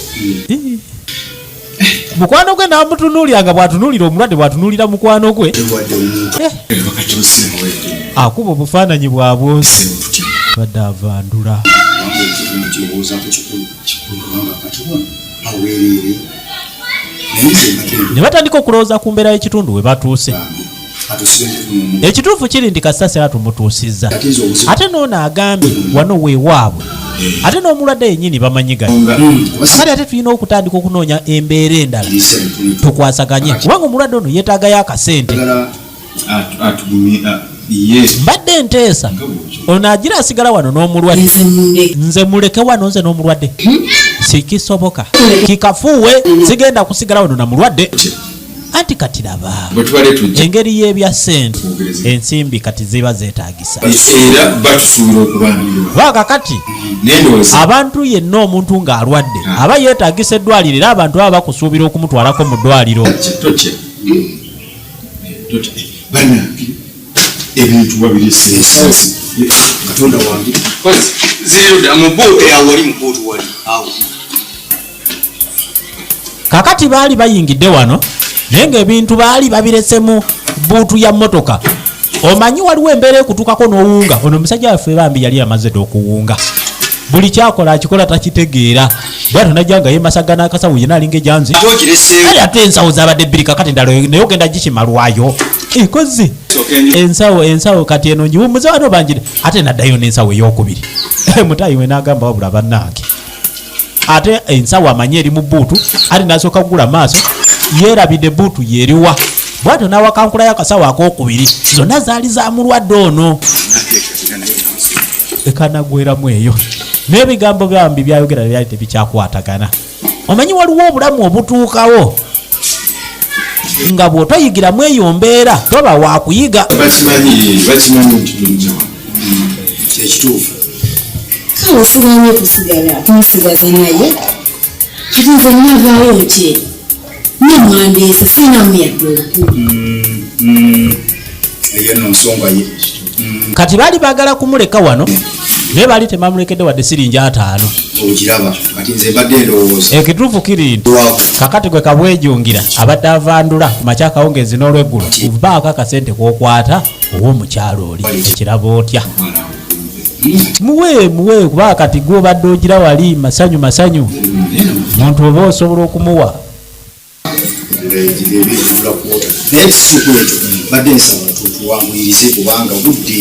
mukwano gwe n'amutunuulira nga bw'atunuulira omulwadde bw'atunuulira mukwano gwe akuba obufaananyi bwa bwosi badde avandula. Ne batandika okulowooza ku mbeera y'ekitundu we batuuse. Ekituufu kiri nti kasita sera tumutuusizza ate n'ono agambye wano we waabwe ate n'omulwadde yennyini bamanyiganye kale ate tulina okutandika okunoonya embeera endala tukwasaganye kubanga omulwadde ono yeetaagayo akasente. Mbadde nteesa ono agira asigala wano n'omulwadde nze muleke wano nze n'omulwadde sikisoboka kikafuuwe sigenda kusigala wano na mulwadde. Anti kati laba engeri y'ebya ssente ensimbi kati ziba zeetaagisa era batusuubira okubanjulira kuba kakati abantu yenna omuntu ng'alwadde aba yeetaagisa eddwaliro era abantu baba bakusuubira okumutwalako mu ddwaliro. Bannange ebintu wabirese Katonda wange ziriruda mu buutu awo wali mu buutu wali awo. Kakati baali bayingidde wano naye ng'ebintu baali babirese mu buutu ya mmotoka. Omanyi waliwo embeera ekutuukako n'owunga. Ono omusajja waffe bambi yali amaze dda okuwunga. Buli kyakola akikola takitegeera. Bwatyo najja nga yeemasagga n'akasawo yenna alinga ejanzi. Kale ate ensawo zaabadde bbiri kakati endala naye ogenda gikima lwayo. Ekoze ensawo ensawo kati eno ngiwummuze wano banjire ate naddayo n'ensawo ey'okubiri. Mutaayi we n'agamba wabula bannange. Ate ensawo amanyi eri mu bbuutu ate n'asooka kugula maaso yeerabidde bbuutu yeriwa bwatyo n'awakankulayo akasawo ak'okubiri zonna zaali za mulwadde ono ekanagweramu eyo n'ebigambo byambi byayogera byali tebikyakwatagana. Omanyi waliwo obulamu obutuukawo nga bw'otoyigiramu eyo mbeera toba wakuyiga. Bakimanyi bakimanyi nti tujja kyekituufu. Kale siganye kusigala kumusigaza naye kati nze navaayo nti nemwandeese sinamu yadde obukulu. Eyo nno nsonga ye. Kati baali baagala kumuleka wano naye baali tebamulekedde wadde siringi 50. Okiraba kati nze mbadde ndowooza. Ekituufu kiri nti kakati gwe kabwejungira abadde avandula ku makya akawungeezi n'olweggulo kubaako akasente k'okwata ow'omukyalo oli ekirabo otya. Muwe muwe kuba kati gwe obadde ogira wali masanyu masanyu muntu oba osobola okumuwa. Naye ekisuuku ekyo mbadde nsaba tuwanguyirize kubanga budde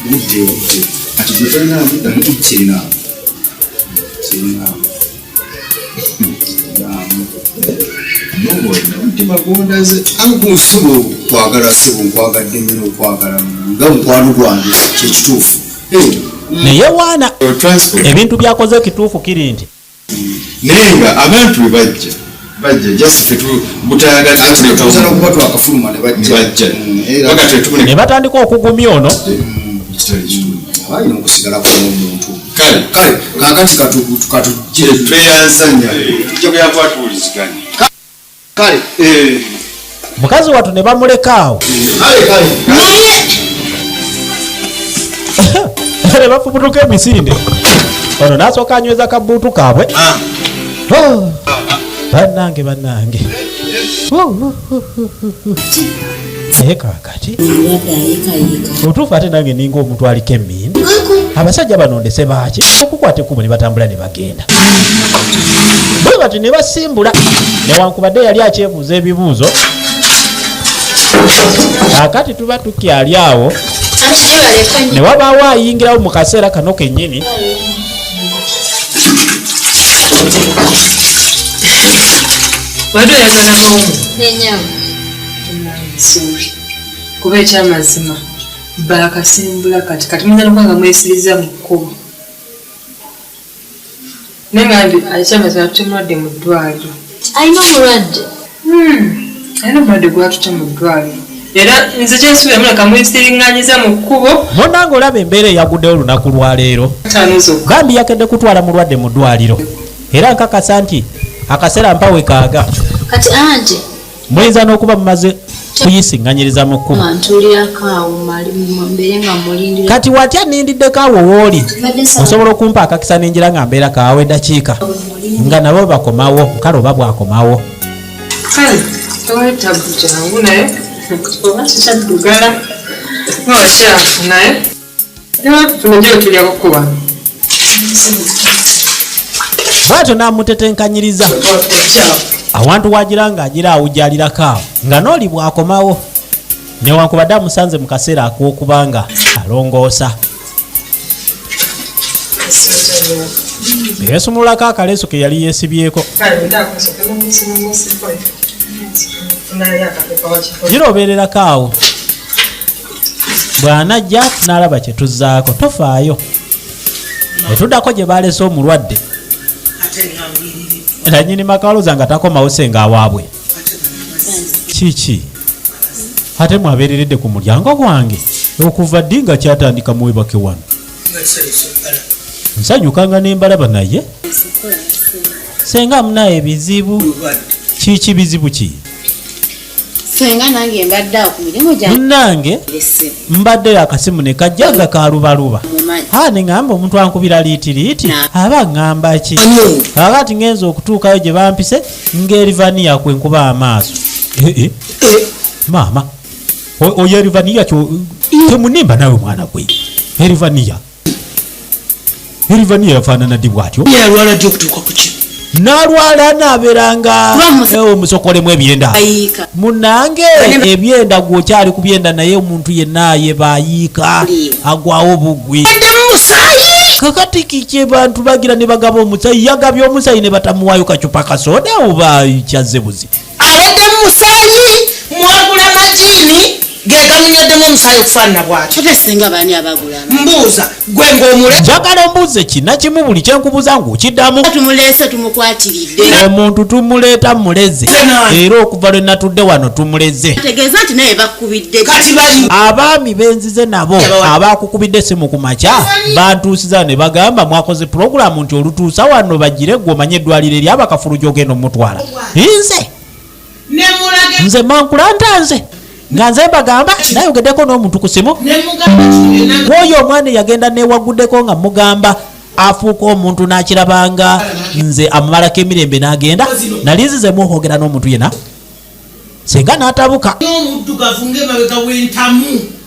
budde budde kati gwe tolinaamu sirinaamu sirinaamu omutima gondaze angusibo kwagala sibo nkwagadde nnyo okwagala nga mukwano gwange kyekituufu. Naye waana ebintu byakoze ekituufu kiri nti Naye nga abantu bwe bajja bajja just ffe butayagadde okuba twakafuluma ne bajja mm, paka tetumune ne batandika okugumya ono kitali kituufu abalina okusigalako n'omuntu kale kale kakati katujje tweyanzanya tujja kuyamba tuwuliziganye kale eh. Mukazi wattu ne bamuleka awo kale kale ne bafubutuka emisinde ono n'asooka anyweza kabuutu kaabwe ah. Oh, bannange bannange naye kakati otuufu ate nange ninga omuntu aliko emindi abasajja bano ndese baaki okukwata ekkubo ne batambula ne bagenda bwe bati ne basimbula newankubadde yali akyebuuza ebibuuzo kakati tuba tukyali awo ne wabaawo ayingirawo mu kaseera kano kennyini Wadde oyagala bwongo kuba ekyamazima bakasimbula kati kati muyinza nokuba nga mwesiriza mu kkubo naye nga ekyamazima atute mulwadde mu ddwaliro. Alina omulwadde? Hmm, alina omulwadde gwatute mu ddwaliro era nze kyensuubira muleka mwesiringanyiza mu kkubo. Munange olaba embeera eyaguddewo olunaku lwaleero bambi yakedde kutwala mulwadde mu ddwaliro era nkakasa nti akaseera mpawe kaaga kati anti muyinza n'okuba mumaze kuyisiŋŋanyiriza mu kkubo kati watya nindiddeko awo wooli osobola okumpa akakisa nenjira nga mbeera kaawo eddakiika nga nabo bakomawo kale oba bwakomawo kale tewali tabu kyangu naye oba kikyaddugala nga wakyafu naye Bwatyo n'amutetenkanyiriza awantu wagira nga agira awujjalirako awo nga n'oli bw'akomawo newankubadde amusanze mu kaseera ak'okuba nga alongoosa yeesumululako akaleesu ke yali yeesibyeko gira obeererako awo bw'anajja n'alaba kye tuzzaako tofaayo netuddako gye baalese omulwadde nanyini makaloza nga takomawo senga awaabwe kiki ate mwabeereredde ku mulyango gwange okuva ddi nga kyatandika mwebake wano nsanyuka nga nembalaba naye senga munaye bizibu kiki bizibu ki Senga nange mbadde awo ku mirimu gyange. Munnange mbadde akasimu ne kajja nga kalubaluba. Ha ne ŋŋamba omuntu ankubira liitiriiti aba ŋŋamba ki? Kaakati ŋŋenze okutuukayo gye bampise ng'erivaniya kwe nkuba amaaso. Eh, eh. Maama oyo erivaniya kyo temunimba nawe mwana gwe. Erivaniya. Erivaniya yafaanana ddi bw'atyo? Yalwala ddi okutuuka ku kino? N'alwala n'abeera nga omusokolemu ebyenda. Munange ebyenda gwe okyali ku byenda naye omuntu yenna yebayiika agwawo bugwi. Kakati kiki bantu bagira ne bagaba omusayi yagabye omusayi ne batamuwaayo kacupa kasoda oba kyazze buzi. Aweddemu musaayi mwagula majiini gegamunyoddemu omusaayi okufaanana bwatyo. Ate singa baani abagula? Mbuuza gwe ng'omule. Njagala ombuuze kina kimu buli kyenkubuuza ng'okiddamu. Tumuleese tumukwatiridde. Omuntu tumuleeta muleze era okuva lwe natudde wano tumuleze. Tegeeza nti naye bakubidde. Kati bali abaami benzize nabo abakukubidde essimu ku makya bantuusiza ne bagamba mwakoze pulogulaamu nti olutuusa wano bagire gwe omanye eddwaliro eryabakafulu gy'ogenda omutwala. Nze nze mankula ntanze nga nze mbagamba nayogeddeko n'omuntu ku simu kwoyo omwana eyagenda newaguddeko nga mugamba afuuka omuntu n'akirabanga nze amumalako emirembe n'agenda nali nzizemu okwogera n'omuntu yena senga n'atabuka.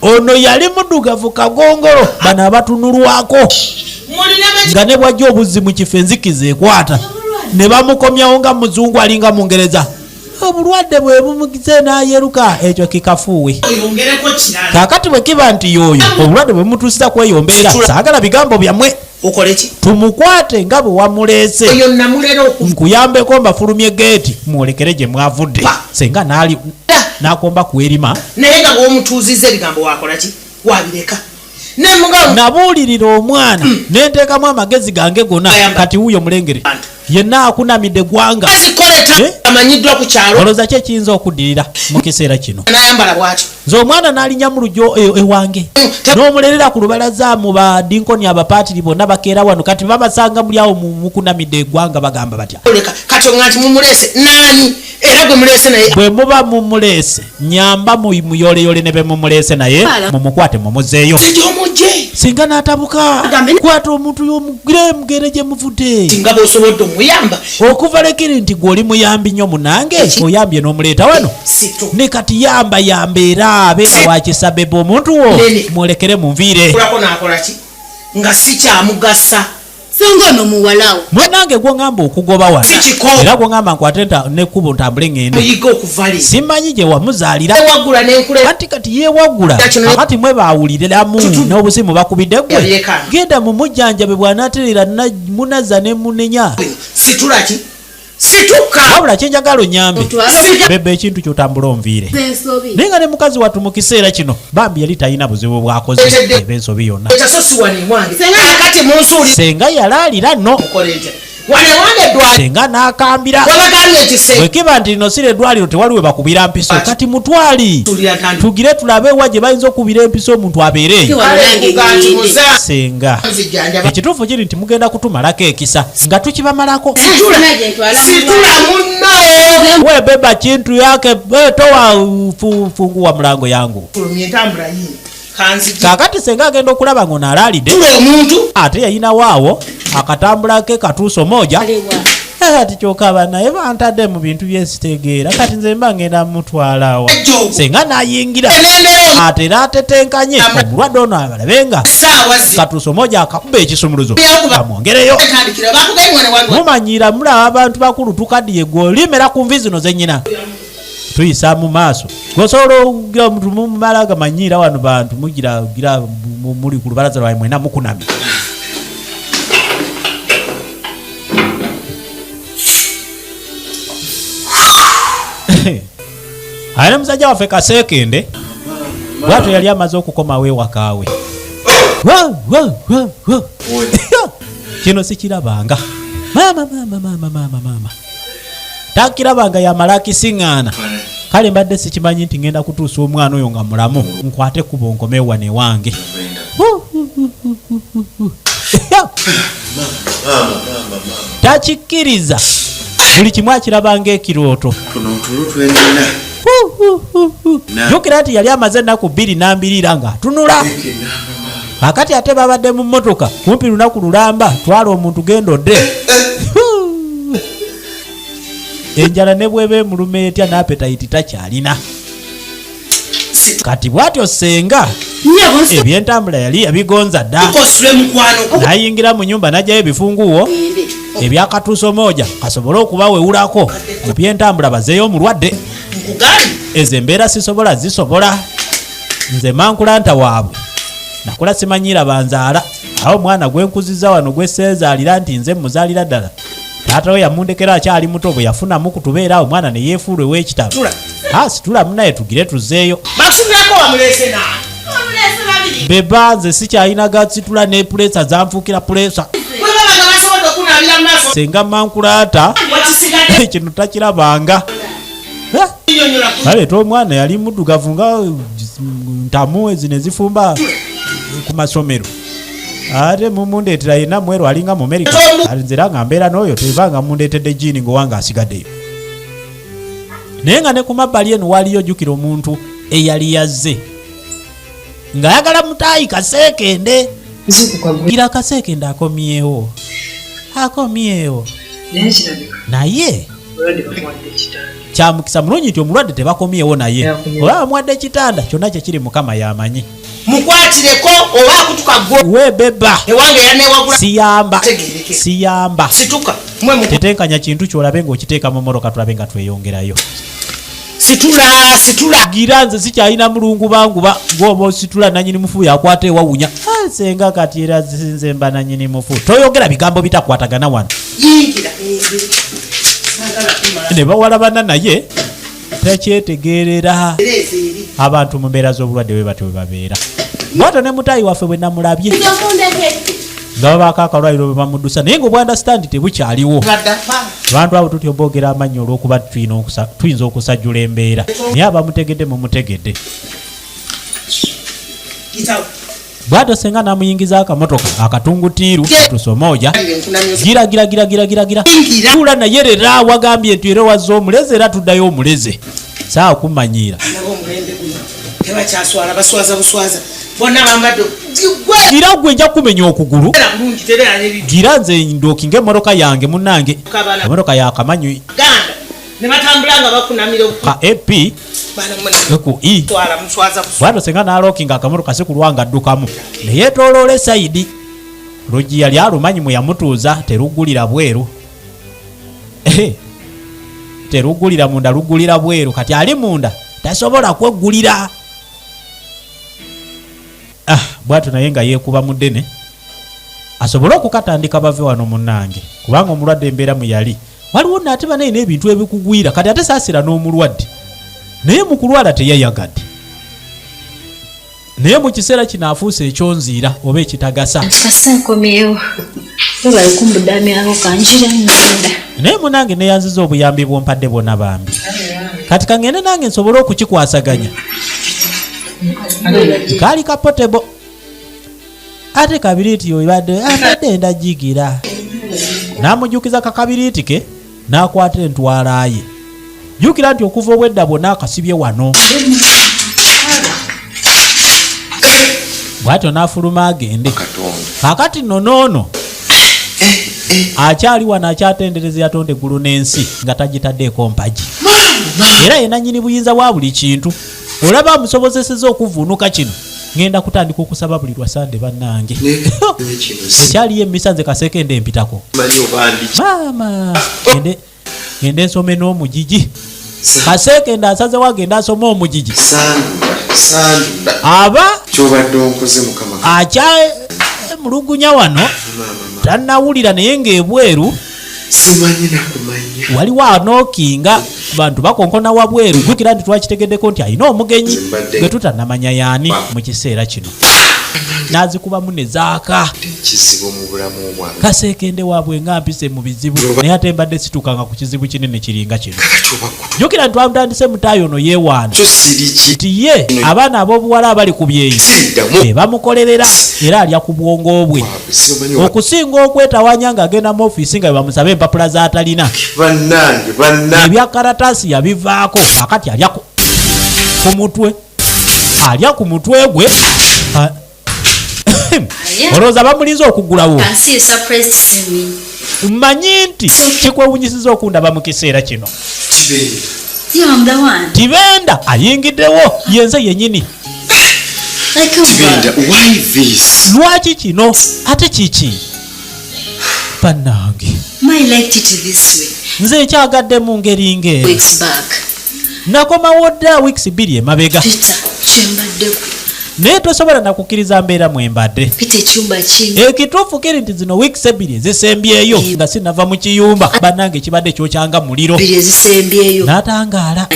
Ono yali muddugavu kagongolo bano abatunulwako nga ne bwajja obuzzi mu kifo enzikiza ekwata ne bamukomyawo nga muzungu alinga mungereza obulwadde bwe bumugize n'ayeruka ekyo kikafuuwe. Kaakati bwe kiba nti y'oyo obulwadde bwe bumutuusiza kweyo mbeera saagala bigambo byammwe tumukwate nga bwe wamuleese nkuyambeko mbafulumye geeti mwolekere gye mwavudde senga naali nakomba kwerima. Naye nga bw'omutuuzizza ebigambo wakola ki wabireka nabuulirira omwana nenteekamu amagezi gange gona kati wuuyo mulengere Yenna akunamidde eggwanga. Azikoleta amanyiddwa ku kyalo. Olowooza ki ekiyinza okuddirira mu kiseera kino? Nayambala bwatyo. Nze omwana n'alinnya mu lugyo ewange n'omulerera ku lubalaza mu badinkoni, abapaatiri bonna bakeera wano kati babasanga muli awo mukunamidde eggwanga, bagamba batya? Leka kati oŋŋa nti mumuleese naani, era gwe muleese naye. Bwe muba mumuleese, nyamba muyoleyole ne be mumuleese naye mumukwate mumuzeeyo. Gy'omugye. Singa n'atabuka, kwata omuntu y'omugire mugere gye muvudde. Singa bw'osobodde omuyamba. Okuva lekiri nti gwe oli muyambi nnyo munange, oyambye n'omuleeta wano. Situ. Ne kati yamba yamba era abeera wa kisa bebe omuntu wo Nene. mwolekere munviire. Kulako n'akola ki nga sikyamugasa. Senga ono muwalawo. Munange gwoŋŋamba okugoba wano Si kiko. era gwoŋŋamba nkwate nekkubo ntambule ŋŋende. Muyiga okuva leero. Simanyi gye wamuzaalira. Yewaggula n'enkula. Anti kati yeewaggula. Kino- Akati mwe baawuliriramu n'obusimu bakubidde ggwe. Yabyekaana. Genda mumujjanjabe bw'anaatereera munazza ne munenya. Situla ki? Situka. Wabula kye njagala onyambe. Otwale Bebe ekintu ky'otambula onviire. ensobi. Naye nga ne mukazi wattu mu kiseera kino bambi yali talina buzibu bw'akoze Etedde- eba ensobi yonna. Ekyo si wano ewange. Senga- Kakati munsuuli. Senga yalaalira nno. Mukole ntya? Wano ewange eddwaliro. Senga n'akambira. Wabagambye nti Bwe kiba nti lino si lyeddwaliro tewali we bakubira mpiso, kati mutwali Tuulira ntandika. tugire tulabe wa gye bayinza okubira empiso omuntu abeere eyo. Wano Kale nange nkuga nti ngende. muza- Senga Nzijjanjaba. ekituufu kiri nti mugenda kutumalako ekisa nga tukibamalako. Situla. Sina gye ntwala Situla munno. We beba kintu yake toa fungu wa mlango yangu. Fulumya entambula yiino. Kanzijje. Kaakati senga agenda okulaba ng'ono alaalidde Tula omuntu. ate yayinawo awo akatambula ke katuuso moja. Alewa. Kati kyokka banaye bantadde mu bintu byesitegeera, kati nze mba ngenda mutwala awa Ejjo. senga nayingira Enendera ate era atetenkanye omulwadde ono abalabe nga essaawa zi. katuuso moja akakuba ekisumuluzo amwongereyo. Etandikira bakugambye wano wange. Mumanyira mulaba abantu bakulu tukaddiye, gwe olimera ku nvi zino zenyina tuyisa mu maaso gosobola okugira omuntu mumala gamanyiira wano bantu mugira gira muli ku lubalaza lwawe mwena mukunamye. Aye musajja waffe Kaseekende bwatyo yali amaze okukomawo ewakaawe. Wa, wa, wa, wa. Kino sikirabanga, maama maama maama maama maama, takirabanga yamala akisiŋŋaana. Kale mbadde sikimanyi nti ngenda kutuusa omwana oyo nga mulamu, nkwate kubo nkome wano ewange. Takikkiriza, buli kimu akiraba ng'ekirooto. Tuno otulo twenina. Jjukira nti yali amaze ennaku 2 nambirira ng'atunula. Kakati ate babadde mu mmotoka kumpi lunaku lulamba, twala omuntu genda odde. Enjala ne bweba emuluma etya n'apetayiti takyalina. Kati bw'atyo senga Nnyabo nsi- ebyentambula yali yabigonza dda. Kosule mukwano gwo. Nayingira mu nyumba n'aggyayo ebifunguwo Ngende. ebyakatuuso moja kasobole okubawewulako mu byentambula bazeeyo omulwadde. Nkugambye. Ezo embeera sisobola zisobola, nze mankulanta waabwe nakula simanyiira banzaala awo omwana gwenkuziza wano gweseezaalira nti nze muzaalira ddala. Taata we yamundekera akyali muto, bwe yafunamu kutubeera awo omwana ne yeefuula ow'ekitabo. Tula. Situla munaye tugire tuzeeyo. Bakusitulako wamuleese naani? Bamuleese babiri. Beba nze sikyalina gasitula ne puleesa zanfuukira puleesa. Bwe baba nga basobodde okunaabira mu maaso. Senga mankulata Wakisigadde kino takirabanga. Nnyonnyola ku- Baleeta omwana yali muddugavu nga ntamu zino ezifumba ku masomero, ate mumundeetera yenna mweru alinga mu Amerika. Nze era nga mbeera n'oyo tevanga mundeetedde jiini ng'owange asigaddeyo. Naye nga ne ku mabbali eno waliyo jjukira omuntu eyali yazze ng'ayagala mutaayi Kaseekende. Zuukuka gwe. Gira Kaseekende akomyewo, akomyewo. Naye kirabika Naye omulwadde bamuwadde ekitanda. Kyamukisa mulungi nti omulwadde tebakomyewo naye Yakomyewo. oba bamuwadde ekitanda kyonna kyekiri Mukama yamanyi. Mukwatireko oba akutuka gwe. Webeba. Ewange yanewagula. Siyamba. Tegeereke. Siyamba. Situka. Mwe mu- Tetenkanya kintu kyolabe ng'okiteeka mu mmotoka tulabe nga tweyongerayo. Situla, situla. Gira nze sikyalina mulungu banguba gwoba ositula nanyini mufu yakwata ewawunya. Senga kati era nze mba nanyini mufu. Toyogera bigambo bitakwatagana wano. Yingira. Ne bawalabana naye takyetegerera. Abantu mu mbeera z'obulwadde bwe batyo bwe babeera. Bw'atyo ne mutaayi waffe bwe namulabye. Nga babaako akalwaliro bwe bamuddusa, naye nga obwandasitandi tebukyaliwo. Abantu abo tutya oboogera amannya olw'okuba tulina tuyinza okusajjula embeera, naye abamutegedde mumutegedde. Bwatyo senga n'amuyingiza akamotoka akatungutiiru tusome oja gira gira gira gira gira gira tuula naye rera wagambye nti era wazza omuleze era tuddayo omuleze saawa kumanyiira. Nabo omulembe guno tebakyaswala, baswaza buswaza, bonna bambadde gwe. Gira gwe, nja kumenya okugulu. Era bulungi tebeera n'ebintu. Gira nze ndookinga emmotoka yange munnange, emmotoka yakamanyi. Ganda ne batambula nga bakunamira. Ka ap ku e. Twala muswaza buswaza. Bwatyo senga n'alookinga akamotoka si kulwa nga addukamu neyeetooloola esayidi. Luggi yali alumanyi mwe yamutuuza, teruggulira bweru. Ehe, teruggulira munda, luggulira bweru. Kati ali munda tasobola kweggulira. Ah, bwatyo naye nga yeekuba mu ddene asobole okukatandika bave wano munnange, kubanga omulwadde embeera mwe yali waliwo naate banaye n'ebintu ebikugwira. Kati ate saasira n'omulwadde, naye mu kulwala teyayagadde, naye mu kiseera kino afuuse ekyonziira oba ekitagasa. Kasa nkomyewo, webale kumbudamyako, kanjira ngenda. Naye munange neyanziza obuyambi bwompadde bwonna bambi. Kati kaŋŋende nange nsobole okukikwasaganya. Kaali ka portable ate kabiriiti obadde abadde ndajigira n'amujjukiza kakabiriiti ke n'akwata entwala ye. Jjukira nti okuva obwedda bwonna akasibye wano. Bw'atyo n'afuluma agende. Kaakati nno n'ono akyali wano akyatendereza yatonda eggulu n'ensi nga tagitaddeeko mpagi, era ye nannyini buyinza bwa buli kintu. Olaba amusobozeseza okuvuunuka kino. Ŋŋenda kutandika okusaba buli lwa Sande bannange. Ekyaliyo emmisa nze kaseekende empitako. Maama ngende ngende nsome n'omugigi. Kaseekende asazewo agende asome omugigi. Aba Kyobadde onkoze, Mukama. Akya mulugunya wano tannawulira, naye ng'ebweru Simanyi nakumanya. Waliwo anookinga, bantu bakonkona wabweru. Jjukira nti twakitegeddeko nti alina omugenyi gwe tutannamanya yaani mu kiseera kino. N'azikubamu ne zaaka. Kizibu mu bulamu bwange. Kaseekende waabwe nga mpise mu bizibu, naye ate mbadde situukanga ku kizibu kinene kiringa kino. Jjukira nti twamutandise mutaayi ono yeewaana Kyo siriki. Nti ye abaana ab'obuwala abali ku byeyi Siriddamu. be bamukolerera, era alya ku bwongo bwe Simanyi oba- okusinga okwetawanya ng'agenda mu ofiisi nga bwe bamusaba empapula z'atalina. Bannange, bannange. Ebya karatasi yabivaako, akati alya ku mutwe, alya ku mutwe gwe. Ah, olowooza bamulinze okugulawo. Can see you surprised to see me. Mmanyi nti kikwewunyisiza okundaba mu kiseera kino. Kibeera. Yeah, I'm the one. Tibenda ayingiddewo, yenze yennyini. I come Tibenda, back. why this? Lwaki kino ate kiki bannange? I liked it this way. Nze nkyagadde mu ngeri ng'eno. Weeks back. Nakomawo dda wiiki 2 emabega. Peter, kyembaddeko. Naye tosobola nakukkiriza mbeera mwembadde. Peter, ekyumba kino. Ekituufu kiri nti zino wiiki 2 ezisembyeyo nga sinava mu kiyumba, bannange, kibadde kyokyanga muliro. Bbiri ezisembyeyo. N'atangaala.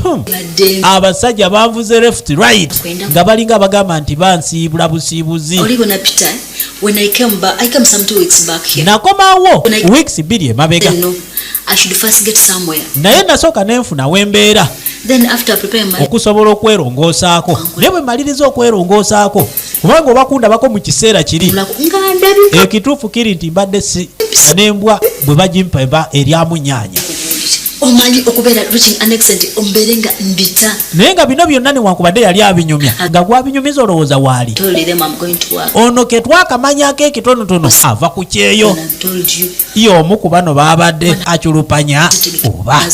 Badde. Abasajja banvuze left right nga balinga bagamba nti bansiibula busiibuzi. Olibona Peter, when I came back, I came some 2 weeks back here. Nakomawo wiiki 2 emabega. No, I should first get somewhere. Naye nasooka nenfuna wembeera Then after preparing my okusobola okwerongoosaako, naye bwe maliriza okwerongoosaako, kubanga obakundabako mu kiseera kiri, nga ndabika ekituufu kiri nti mbadde si n'embwa bwe bagimpa eba eryamu nyaanya. Omanyi okubeera reaching an extent ombeere nga mbita. Naye nga bino byonna newankubadde yali abinyumya nga gwabinyumiza olowooza waali. Told them I'm going to work. Ono ke twakamanyako ekitonotono ava ku kyeyo. And I've told you. Ye omu ku bano baabadde aculupanya oba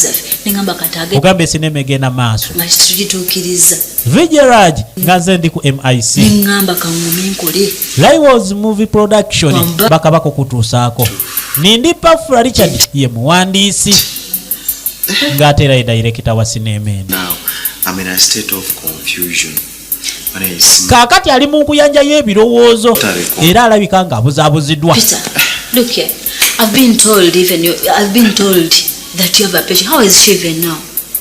Nengamba kati ogamba esinema egenda maaso. Nga kitugituukiriza. Vigerag nga nze ndi ku mic. Neŋŋamba kaŋŋume nkole. Liwos Movie Production bakabako kutuusaako. Nindi Pafula Richard ye muwandiisi ng'ate era ye dayirekita wa sinema eno. Now, I'm in a state of confusion. But it's Kaakati ali mu nkuyanja y'ebirowoozo era alabika ng'abuzaabuziddwa. Peter, look here. I've been told even you, I've been told that you have a patient. How is she even now?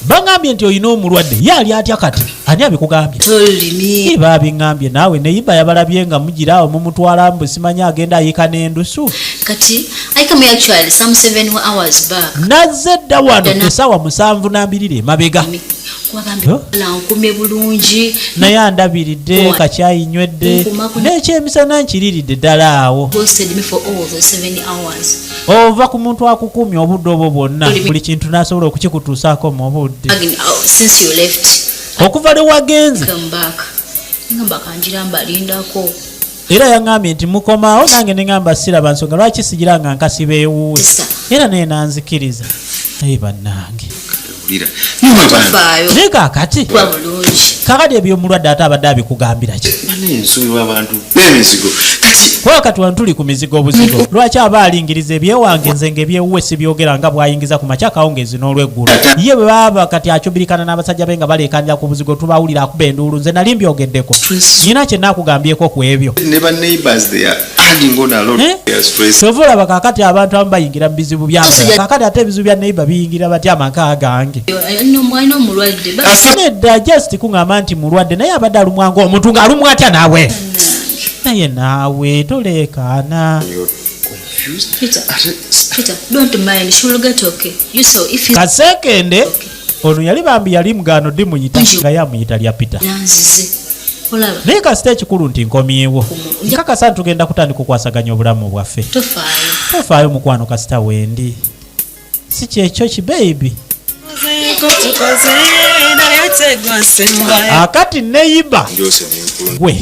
Baŋambye nti olina omulwadde, ye ali atya kati? Ani abikugambye? Told me. Babiŋambye naawe neyiba yabalabye nga mugira awo mumutwala mbu simanyi agenda ayiika n'endusu. Kati, I come here actually some 7 hours back. Nazze dda wano essaawa 72 emabega. Kubagambye Huh? nkumye bulungi. Naye andabiridde, kakyayi nywedde n'ekyemisana nkiriridde ddala awo. Posted me for all those 7 hours. Ova ku muntu akukuumya obudde obwo bwonna, buli kintu n'asobola okukikutuusaako mu budde. Again, oh, since you left, Okuva lwe wagenze. Come back. Ngamba kanjira mbalindako. Era yaŋŋambye nti mukomaawo, nange ne ŋŋamba siraba nsonga lwaki sigira nga nkasiba ewuwe, era naye nanzikiriza. Naye bannange. Wulira. Tofaayo. Naye kaakati Kuba bulungi. Kakati ebyomulwadde ate abadde abikugambira ki? Nsubirwa abantu b'emizigo kati. Kuba kati wano tuli ku mizigo obuzigo, lwaki aba alingiriza ebyewange, nze nga ebyewuwe sibyogera, nga bw'ayingiza ku makya, akawungeezi n'olweggulo? Ye bwe baba kati acumbirikana n'abasajja be nga baleekanira ku buzigo, tubawulira akuba enduulu. Nze nali mbyogeddeko, nyina kye naakugambyeko ku ebyo? Ne ba neighbors, they are adding on a lot Eh? of their stress. Kyova olaba kaakati abantu abamu bayingira mu bizibu byabwe. Kaakati ate ebizibu bya neighbor biyingira batya amaka gange? Alina omulwadde. Nedda, just kuŋŋamba nti mulwadde, naye abadde alumwanga omuntu ng'alumwa atya naawe? Naye naawe toleekaana. Peter, Peter, don't mind. She will get okay. You saw if he's Kasekende ono yali bambi yali mugaano dimuyita nga yamuyita lya Peter. Nanzize. Olaba. Naye kasita ekikulu nti nkomyewo, nkakasa nti tugenda kutandika okwasaganya obulamu bwaffe. Tofaayo. Tofaayo mukwano, kasita wendi si kyekyo ki baby. Tukoze naye tegwasembayo. Akati neyiba Ndyose nenkulu. Gwe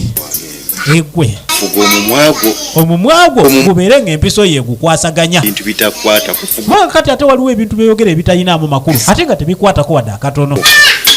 egwe. Fuga omumwa gwo. Omumwa gwo gubeere ng'empiso ye gukwasaganya. Bintu bitakwata kufuga. Kubanga kati ate waliwo ebintu byeyogera ebitalinamu makulu ate nga tebikwatako wadde akatono.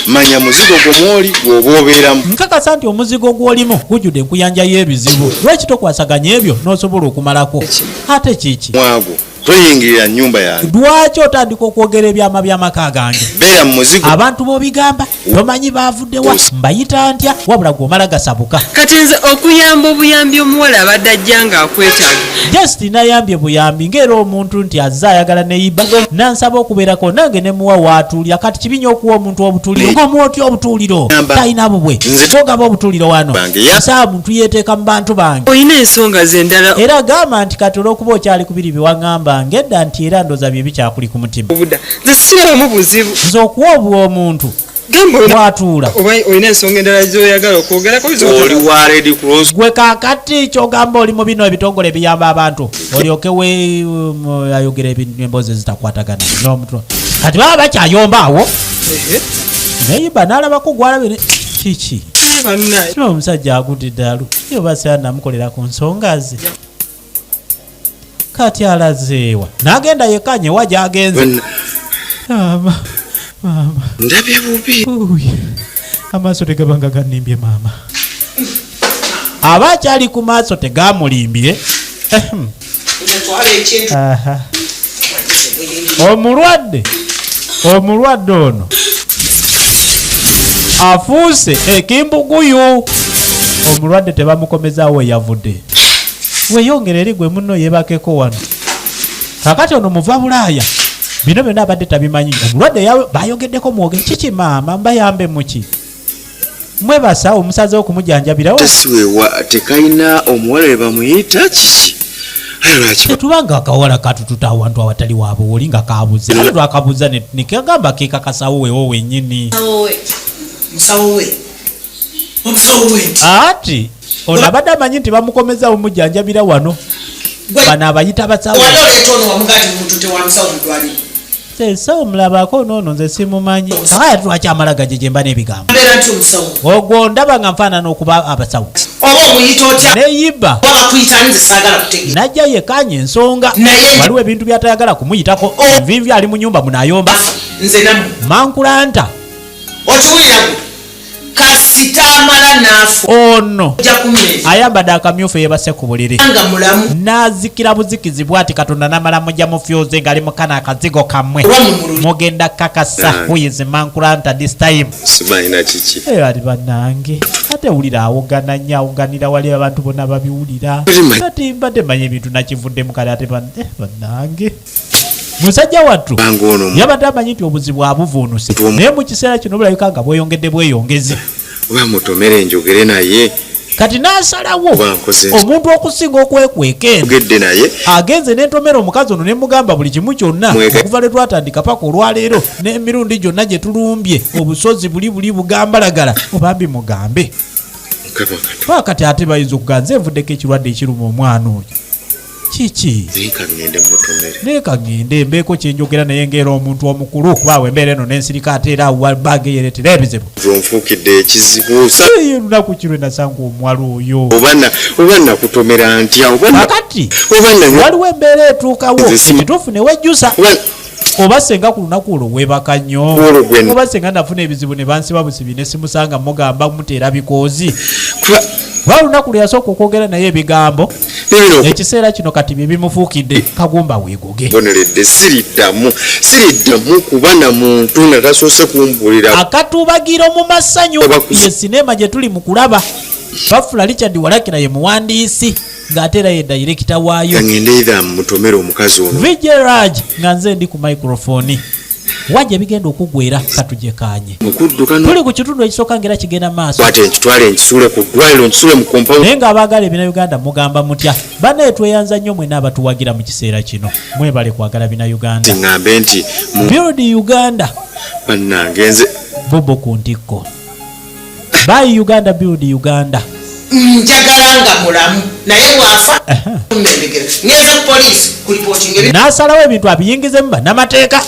Manya muzigo gwo mwoli gwoba obeeramu. Nkakasa nti omuzigo gw'olimu gujjudde enkuyanja y'ebizibu. Lwaki tokwasaganya ebyo n'osobola okumalako? Ate kiki? Mwagwo toyingirira nnyumba yange. Lwaki otandika okwogera ebyama by'amaka gange? Beera mu muzigo. Abantu b'obigamba tomanyi baavuddewa, mbayita ntya, wabula gw'omala gasabuka. Kati nze okuyamba obuyambi omuwala abadde ajja ng'akwetaaga. Just nayambye buyambi ng'era omuntu nti azze ayagala neyiba nansaba okubeerako nange nemuwa waatuulira. Kati kibi nnyo okuwa omuntu obutuuliro, ng'omuwa otya obutuuliro? Talina bubwe, gogaba obutuuliro wano. Saa muntu yeeteeka mu bantu bange. Olina ensonga ze endala. Era gamba nti kati olw'okuba okyali ku biri bye waŋŋamba ngedda nti era ndooza bye bikyakuli ku mutima. Obuda nze sirabamu buzibu. Nze okuwa obwa omuntu Gamba watuula. Oba olina ensonga endala zoyagala okwogerako. Oli wa Red Cross. Gwe kaakati kyogamba oli mu bino ebitongole ebiyamba abantu, olyoke we ayogera ebintu emboozi ezitakwatagana n'omutwe. Kati baba bakyayomba awo, naye n'alabako gwalabe kiki? Bannaye. Kino omusajja agudde eddalu, ye oba sera namukolera ku nsonga ze. Kati alazeewa n'agenda yekanye wa gy'agenze. Maama, maama. Ndabye bubi. Uy, amaaso tegabanga ganimbye maama. Aba akyali ku maaso tegamulimbye. Ehem. Twala ekintu. Aha. Omulwadde ono afuuse ekimbuguyu. Omulwadde tebamukomezaawo yavudde. Weyongera eri gwe munno yeebakeko wano. Kakati ono muva Bulaaya, bino byonna abadde tabimanyi. Omulwadde bayogeddeko mwoge kiki? Maama, mbayambe muki? Mwebasa omusaze okumujanjabirawo. Siwewa tekalina omuwala we bamuyita kiki? Aye lwaki? Tetubanga akawala katututa awantu awatali waabwe, oli nga kabuze, ate twakabuza nekagamba kekakasawo wewo wennyini. Musawo we, omusawo we nti Ati ono abadde amanyi nti bamukomeza omujjanjabira wano, bano abayita basawo. Wali oleeta ono wamuga nti mutute wa musawo mu ddwaliro. Sawo mulabako noono, nze simumanyi. Akaya lwaki amala gaje mba n'ebigambo? Mbeera nti omusawo. Ogwo ndaba nga nfaanana okuba abasawo. Oba omuyita otya? Neyiba. Oba bakuyita nze saagala kutegeera. Najja yekanya ensonga. Naye- Waliwo ebintu byatayagala kumuyitako. Nvinvi ali mu nyumba munayomba. Nze nammwe. Mankulanta. Okiwulira gwe, kasita amala n'afa Ono ojja kummeeza. Ayambadde akamyufu, yebase ku buliri. Nga mulamu. N'azikira buzikizi bwati, Katonda n'amala mujja mufyoze ng'ali mukana akazigo kammwe. Mugenda kakasa who is Mankulanta this time. Simanyi kiki. Eh, ali bannange, ate wulira awogana nnyo, awoganira wali abantu bonna babiwulira. Ati mbadde manya ebintu nakivuddemu kale, ate bannange. Musajja wattu Banga ono yabadde amanyi nti obuzibu abuvuunuse, naye mu kiseera kino bulabika nga bweyongedde bweyongezi. Oba mutomere njogere naye. Kati n'asalawo Oba nkoze omuntu okusinga okwekweka eno njogedde naye. Agenze n'entomera omukazi ono ne mugamba buli kimu kyonna Mwege. okuva lwe twatandika paka olwaleero n'emirundi gyonna gye tulumbye obusozi buli buli bugambalagala, obambi mugambe. Mukama Katonda. Paka kati ate bayinza okugaa nze nvuddeko ekirwadde ekiruma omwana oyo kiki. Naye ka ŋŋende mutomere. Naye ka ŋŋende mbeeko kyenjogera naye ngaera omuntu omukulu, kuba awo embeera eno nensirika ate era awo baaga eyereetera ebizibu. Nze onfuukidde ekizibu. Eyo olunaku ki lwe nasanga omuwala oyo? Oba nakutomera ntya? Kakati Oba waliwo embeera etuukawo Nze ekituufu ne wejjusa Oba oba senga ku lunaku olwo weebaka nnyo, Olwo gwe oba senga nafuna ebizibu ne bansiba busibi ne simusanga mugamba muteera bikoozi. Kuba Kuba olunaku lwe yasooka okwogera naye ebigambo, bino ekiseera kino kati bye bimufuukidde kagumba weegoge. Mboneredde, siriddamu kuba na muntu nga tasoose kumbuulira. Akatubagiro mu masanyu ye sinema gye tuli mu kulaba. Bafula Richard Walakira ye muwandiisi ng'ate era ye dayirekita waayo. Ka ŋŋende either mutomere omukazi ono. VJ Raj nga nze ndi ku microphone. Wajja bigenda okugwera katujekanye. Okudduka Tuli ku kitundu ekisooka ng'era kigenda maaso. Kwate nkitwale nkisuule ku ddwaliro, nkisuule mu compound. Naye ng'abaagala ebina Uganda mugamba mutya? Bannaye tweyanza nnyo mwenna abatuwagira mu kiseera kino. Mwebale kwagala bina Uganda. Ŋŋambe nti mu Build Uganda. Bannange nze. Bobo ku ntikko. Buy Uganda, build Uganda. Njagala nga mulamu, naye bw'afa mmembegera ngenze ku poliisi kulipootinga ebi. N'asalawo ebintu abiyingizemu bannamateeka.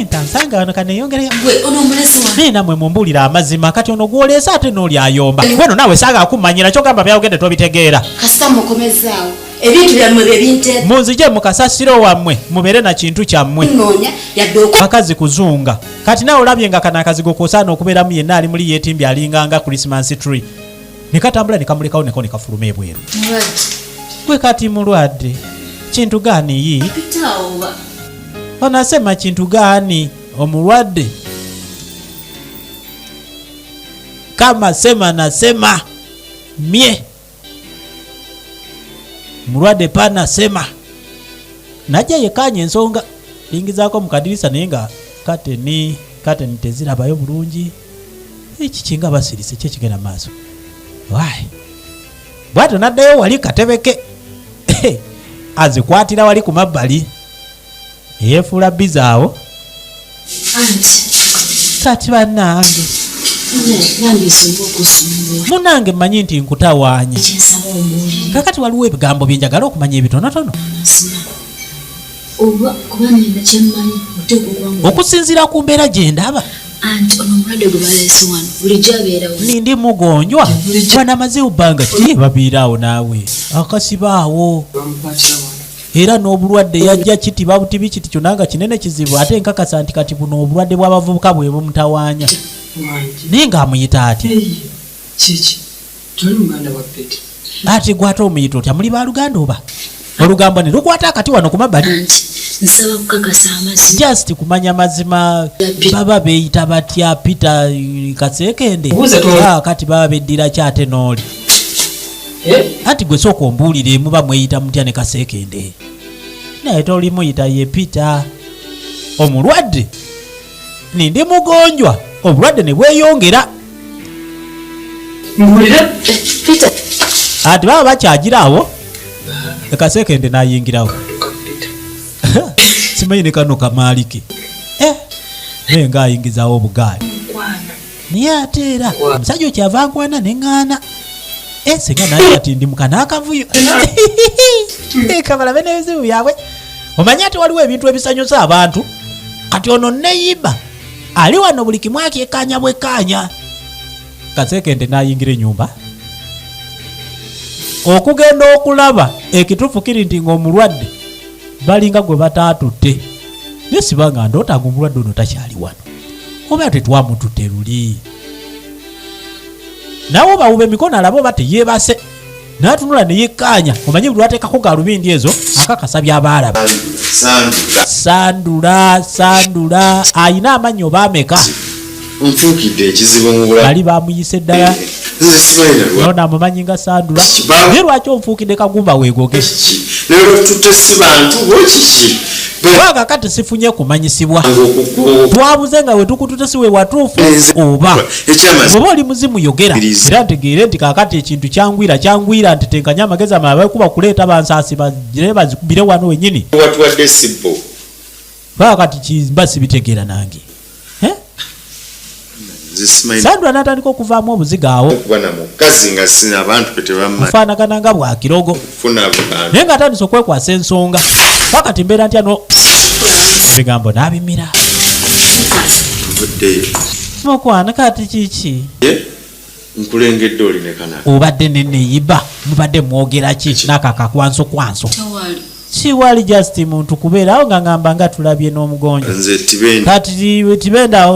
Ntansanga wano kaneyongereyo. Gwe ono omulezi wange. Naye nammwe mumbuulire amazima, kati ono gw'oleese ate n'oli ayomba weno naawe saaga akumanyira kyogamba byayogedde tobitegeera. Kasita mukomezaawo. Ebintu byammwe bye binteeka. Munzije mu kasasiro wammwe mubeere na kintu kyammwe. Nnoonya yadde oku Bakazi kuzunga. Kati naawe olabye nga kano akazigo k'osaana okubeeramu, yenna ali muli yeetimbye alinganga Christmas tree, ne katambula ne kamulekawo neko ne kafuluma ebweru. Mulwadde. Gwe kati mulwadde kintu gaani yi? Peter oba. Onasema kintu gaani omulwadde? Kama sema nasema mye mulwadde pana sema. Najja yekkaanya ensonga, yingizaako mu kadirisa naye nga kateni tezirabayo bulungi. Ekiki nga basirise ki ekigenda mu maaso? Why? Bw'atyo n'addayo wali katebe ke azikwatira wali ku mabbali, yeefuula bizi awo. Anti. Kati bannange. Nange nsonga okusumbuwa. Munnange mmanyi nti nkutawaanye. Kyensaba ombuulire. Kakati waliwo ebigambo bye njagala okumanya ebitonotono. Amazima. Oba kuba nina kyemmanyi oteekwa okuba nga Okusinziira ku mbeera gye ndaba, Anti ono omulwadde gwe baleese wano bulijjo abeerawo. Nindi mugonjwa wano amaze bbanga ki babiira awo naawe akasiba awo. Bamukwatira wano. Era n'obulwadde yajja kitiba butibi kiti kyonna nga kinene kizibu, ate nkakasa nti kati buno obulwadde bw'abavubuka bwe bumutawaanya. Wangi. Naye ng'amuyita atya? Eyi, kiki? Toli muganda wa Pete. Ate gwate omuyita otya? Muli baluganda oba? Olugambo ne lukwata akati wano ku mabbali. Anti nsaba kukakasa amazima. Just kumanya mazima, baba beeyita batya? Peter Kaseekende. Buuza Ah, kati baba beddira ki ate n'oli? Eh? Anti gwe sooka ombuulire, muba mweyita mutya ne Kaseekende? Naye tolimuyita ye Peter omulwadde. Nindi mugonjwa obulwadde ne bweyongera. Mbuulire. Peter. Ati baba bakyagira awo, Kaseekende n'ayingirawo. Ka Peter. Simanyi ne kano kamaali ke. Eh, naye ng'ayingizawo obugaali. Nkwana. Naye ate era omusajja okyava nkwana neŋŋaana. Eh, senga naye kati ndi mukana akavuyo kabalabe n'ebizibu byabwe. Omanye ate waliwo ebintu ebisanyusa abantu. Kati ono neyiba ali wano buli kimu akyekkaanya bwekkaanya. Kaseekende n'ayingira ennyumba okugenda okulaba ekituufu kiri nti ng'omulwadde balinga gwe bataatutte, naye siba nga ndoota nga omulwadde ono takyali wano oba tetwamututte luli. Nawe bawuba emikono alabe oba teyeebase, n'atunula ne yekkaanya. Omanyi buli lwateekako galubindi ezo akakasa by'abaalaba. Sandula. Sandula, sandula ayina amannyo baameka? Nfuukidde ekizibu mu bulamu. Bali bamuyise ddala. Nze simanyi na Nona amumanyi nga Sandula, naye lwaki onfuukidde kagumba weegoge? Kiki? Naye lwetutte si bantu bo kiki? Kubanga kati sifunye kumanyisibwa, twabuze nga wetukutute si we watuufu oba bwoba oli muzimu yogera era ntegeere nti kakati ekintu kyangwira kyangwira nti tenkanye amagezi amalala bakuba kuleeta bansaasi bagire bazikubire wano wenyini. Watuwadde sibbo. Kubanga kati kimba sibitegeera nange. Eh? Nze simanyi. Sandra n'atandika okuvaamu obuziga awo. Kuba na mukazi nga sina abantu be tebamanyi. Kufaanagana nga bwakirogo. Kufuna abantu. Naye ng'atandise okwekwasa ensonga. Pakati mbeera ntya no ebigambo n'abimira. Nvuddeyo. Mukwano kati kiki? Ye nkulengedde oli ne kana. Obadde ne neyiba mubadde mwogera ki n'ako akakwanso kwanso? Tewali. Siwali just muntu kubeerawo nga ngamba nga tulabye n'omugonjo. Nze tibenda. Kati tibenda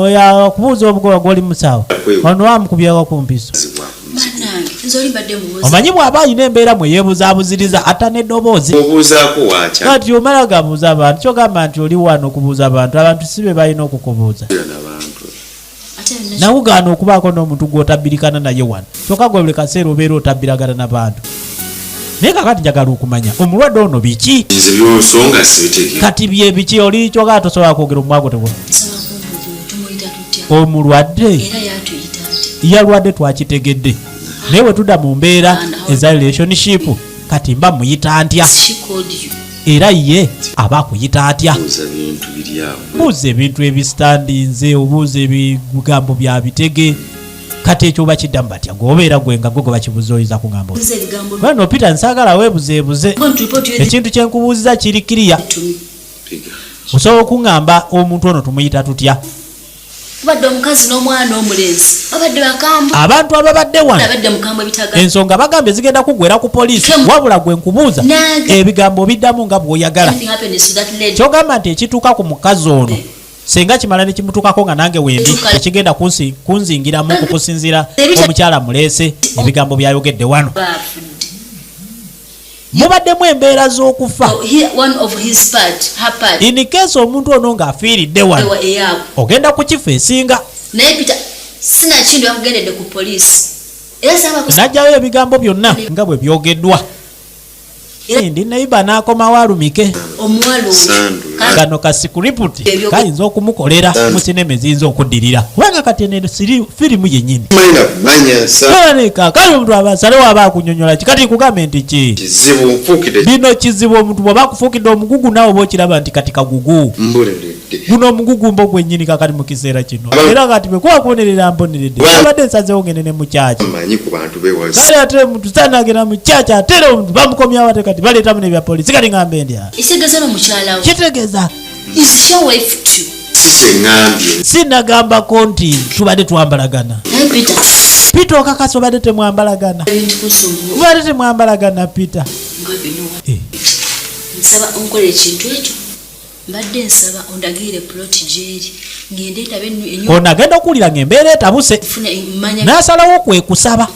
okubuuza obugoba gw'oli musawo. Ono wamukubyeko ku mpiso. Bannange nze oli mbadde mubuuza. Omanyi bw'aba alina embeera mwe yeebuzaabuziriza atta n'eddoboozi. Obuuzaako waakya. Kati omala gabuuza abantu kyogamba nti oli wano okubuuza abantu, abantu si be balina okukubuuza. Nakugaana okubaako n'omuntu gw'otabbirikana naye wano, kyokka gwe buli kaseera obeera otabbiragana na bantu. Naye kakati njagala okumanya omulwadde ono biki? Nze by'osonga sibitegeera. Kati bye biki oli kyokka tosobola kwogera omumwa gwo tegwa. Nsaba kumbuuza tumuyita tutya? Omulwadde Era yatuyita atya? Yalwadde twakitegedde, naye bwe tudda mu mbeera eza relationship kati mba muyita ntya? She called you. Era ye aba akuyita atya? Buuza bintu biri awo. Buuza ebintu ebistandinze, obuuza ebigambo bya bitege. Kati ekyo bakiddamu batya? Gweobeera gwe nga gwe gwe bakibuuza oyinza kugamba otya? Buuza ebigambo. Bano Peter nsaagala weebuzeebuze. I'm going to report you Ekintu kye nkubuuziza kiri kiriya. to me. Osobola okuŋŋamba omuntu ono tumuyita tutya? Kubadde omukazi n'omwana omulenzi babadde bakambwe. Abantu ababadde wano Abadde mukambwe ebitaga. Ensonga bagambye zigenda kuggwera ku poliisi, wabula gwe nkubuuza Nange. Ebigambo biddamu nga bw'oyagala. Anything happens to that lady. Kyogamba nti ekituuka ku mukazi ono senga kimala ne kimutuukako nga nange wendi tekigenda kunzingiramu okusinziira omukyala muleese ebigambo byayogedde wano. Bafudde. Mubaddemu embeera z'okufa. Oh, he, one of his part, her part. In case omuntu ono ng'afiiridde wano Ewa eyaabwe. ogenda kukifa esinga. Naye Peter, sinakindi bakugendedde ku poliisi. Era saba ku N'aggyayo ebigambo byonna nga bwe byogeddwa. Ndi neiba n'akomawo alumike. Omuwala oyo. Sandra. Kano ka sikuriputi kayinza okumukolera mu sinema eziyinza okuddirira, kubanga kati eno firimu yennyini. Simanyi na kumanya sa. Toleka kale omuntu aba asalewo aba akunyonyola ki kati kugambe nti ki Kizibu nfuukidde. Bino kizibu omuntu bw'aba akufuukidde omugugu naawe oba okiraba nti kati kagugu. Mbuliridde. Guno omugugu mbo gwennyini kakati mu kiseera kino era kati bwe kuba kubonerera mboneredde abadde nsazeewo ngende ne mu kyaki. Manyi ku bantu bewasi. Kale ate omuntu sanagenda mu kyaki ate era omuntu bamukomyawo ate kati baleetamu n'ebya poliisi kati ngamba endya. Ekitegeeza n'omukyala we. Kitegeeza. Is your wife too? Si kye ŋŋambye. Sinagambako nti tubadde twambalagana. Naye Peter. Peter okakasa obadde temwambalagana. Ebintu kusumbuwa. Mubadde temwambalagana Peter. Nga bino. Eh. Nsaba onkola ekintu ekyo. Mbadde nsaba ondagirire plot gy'eri. Ngende ndabe ennyumba. Ono agenda okuwulira ng'embeera etabuse. Nfune mmanya. N'asalawo kwe kusaba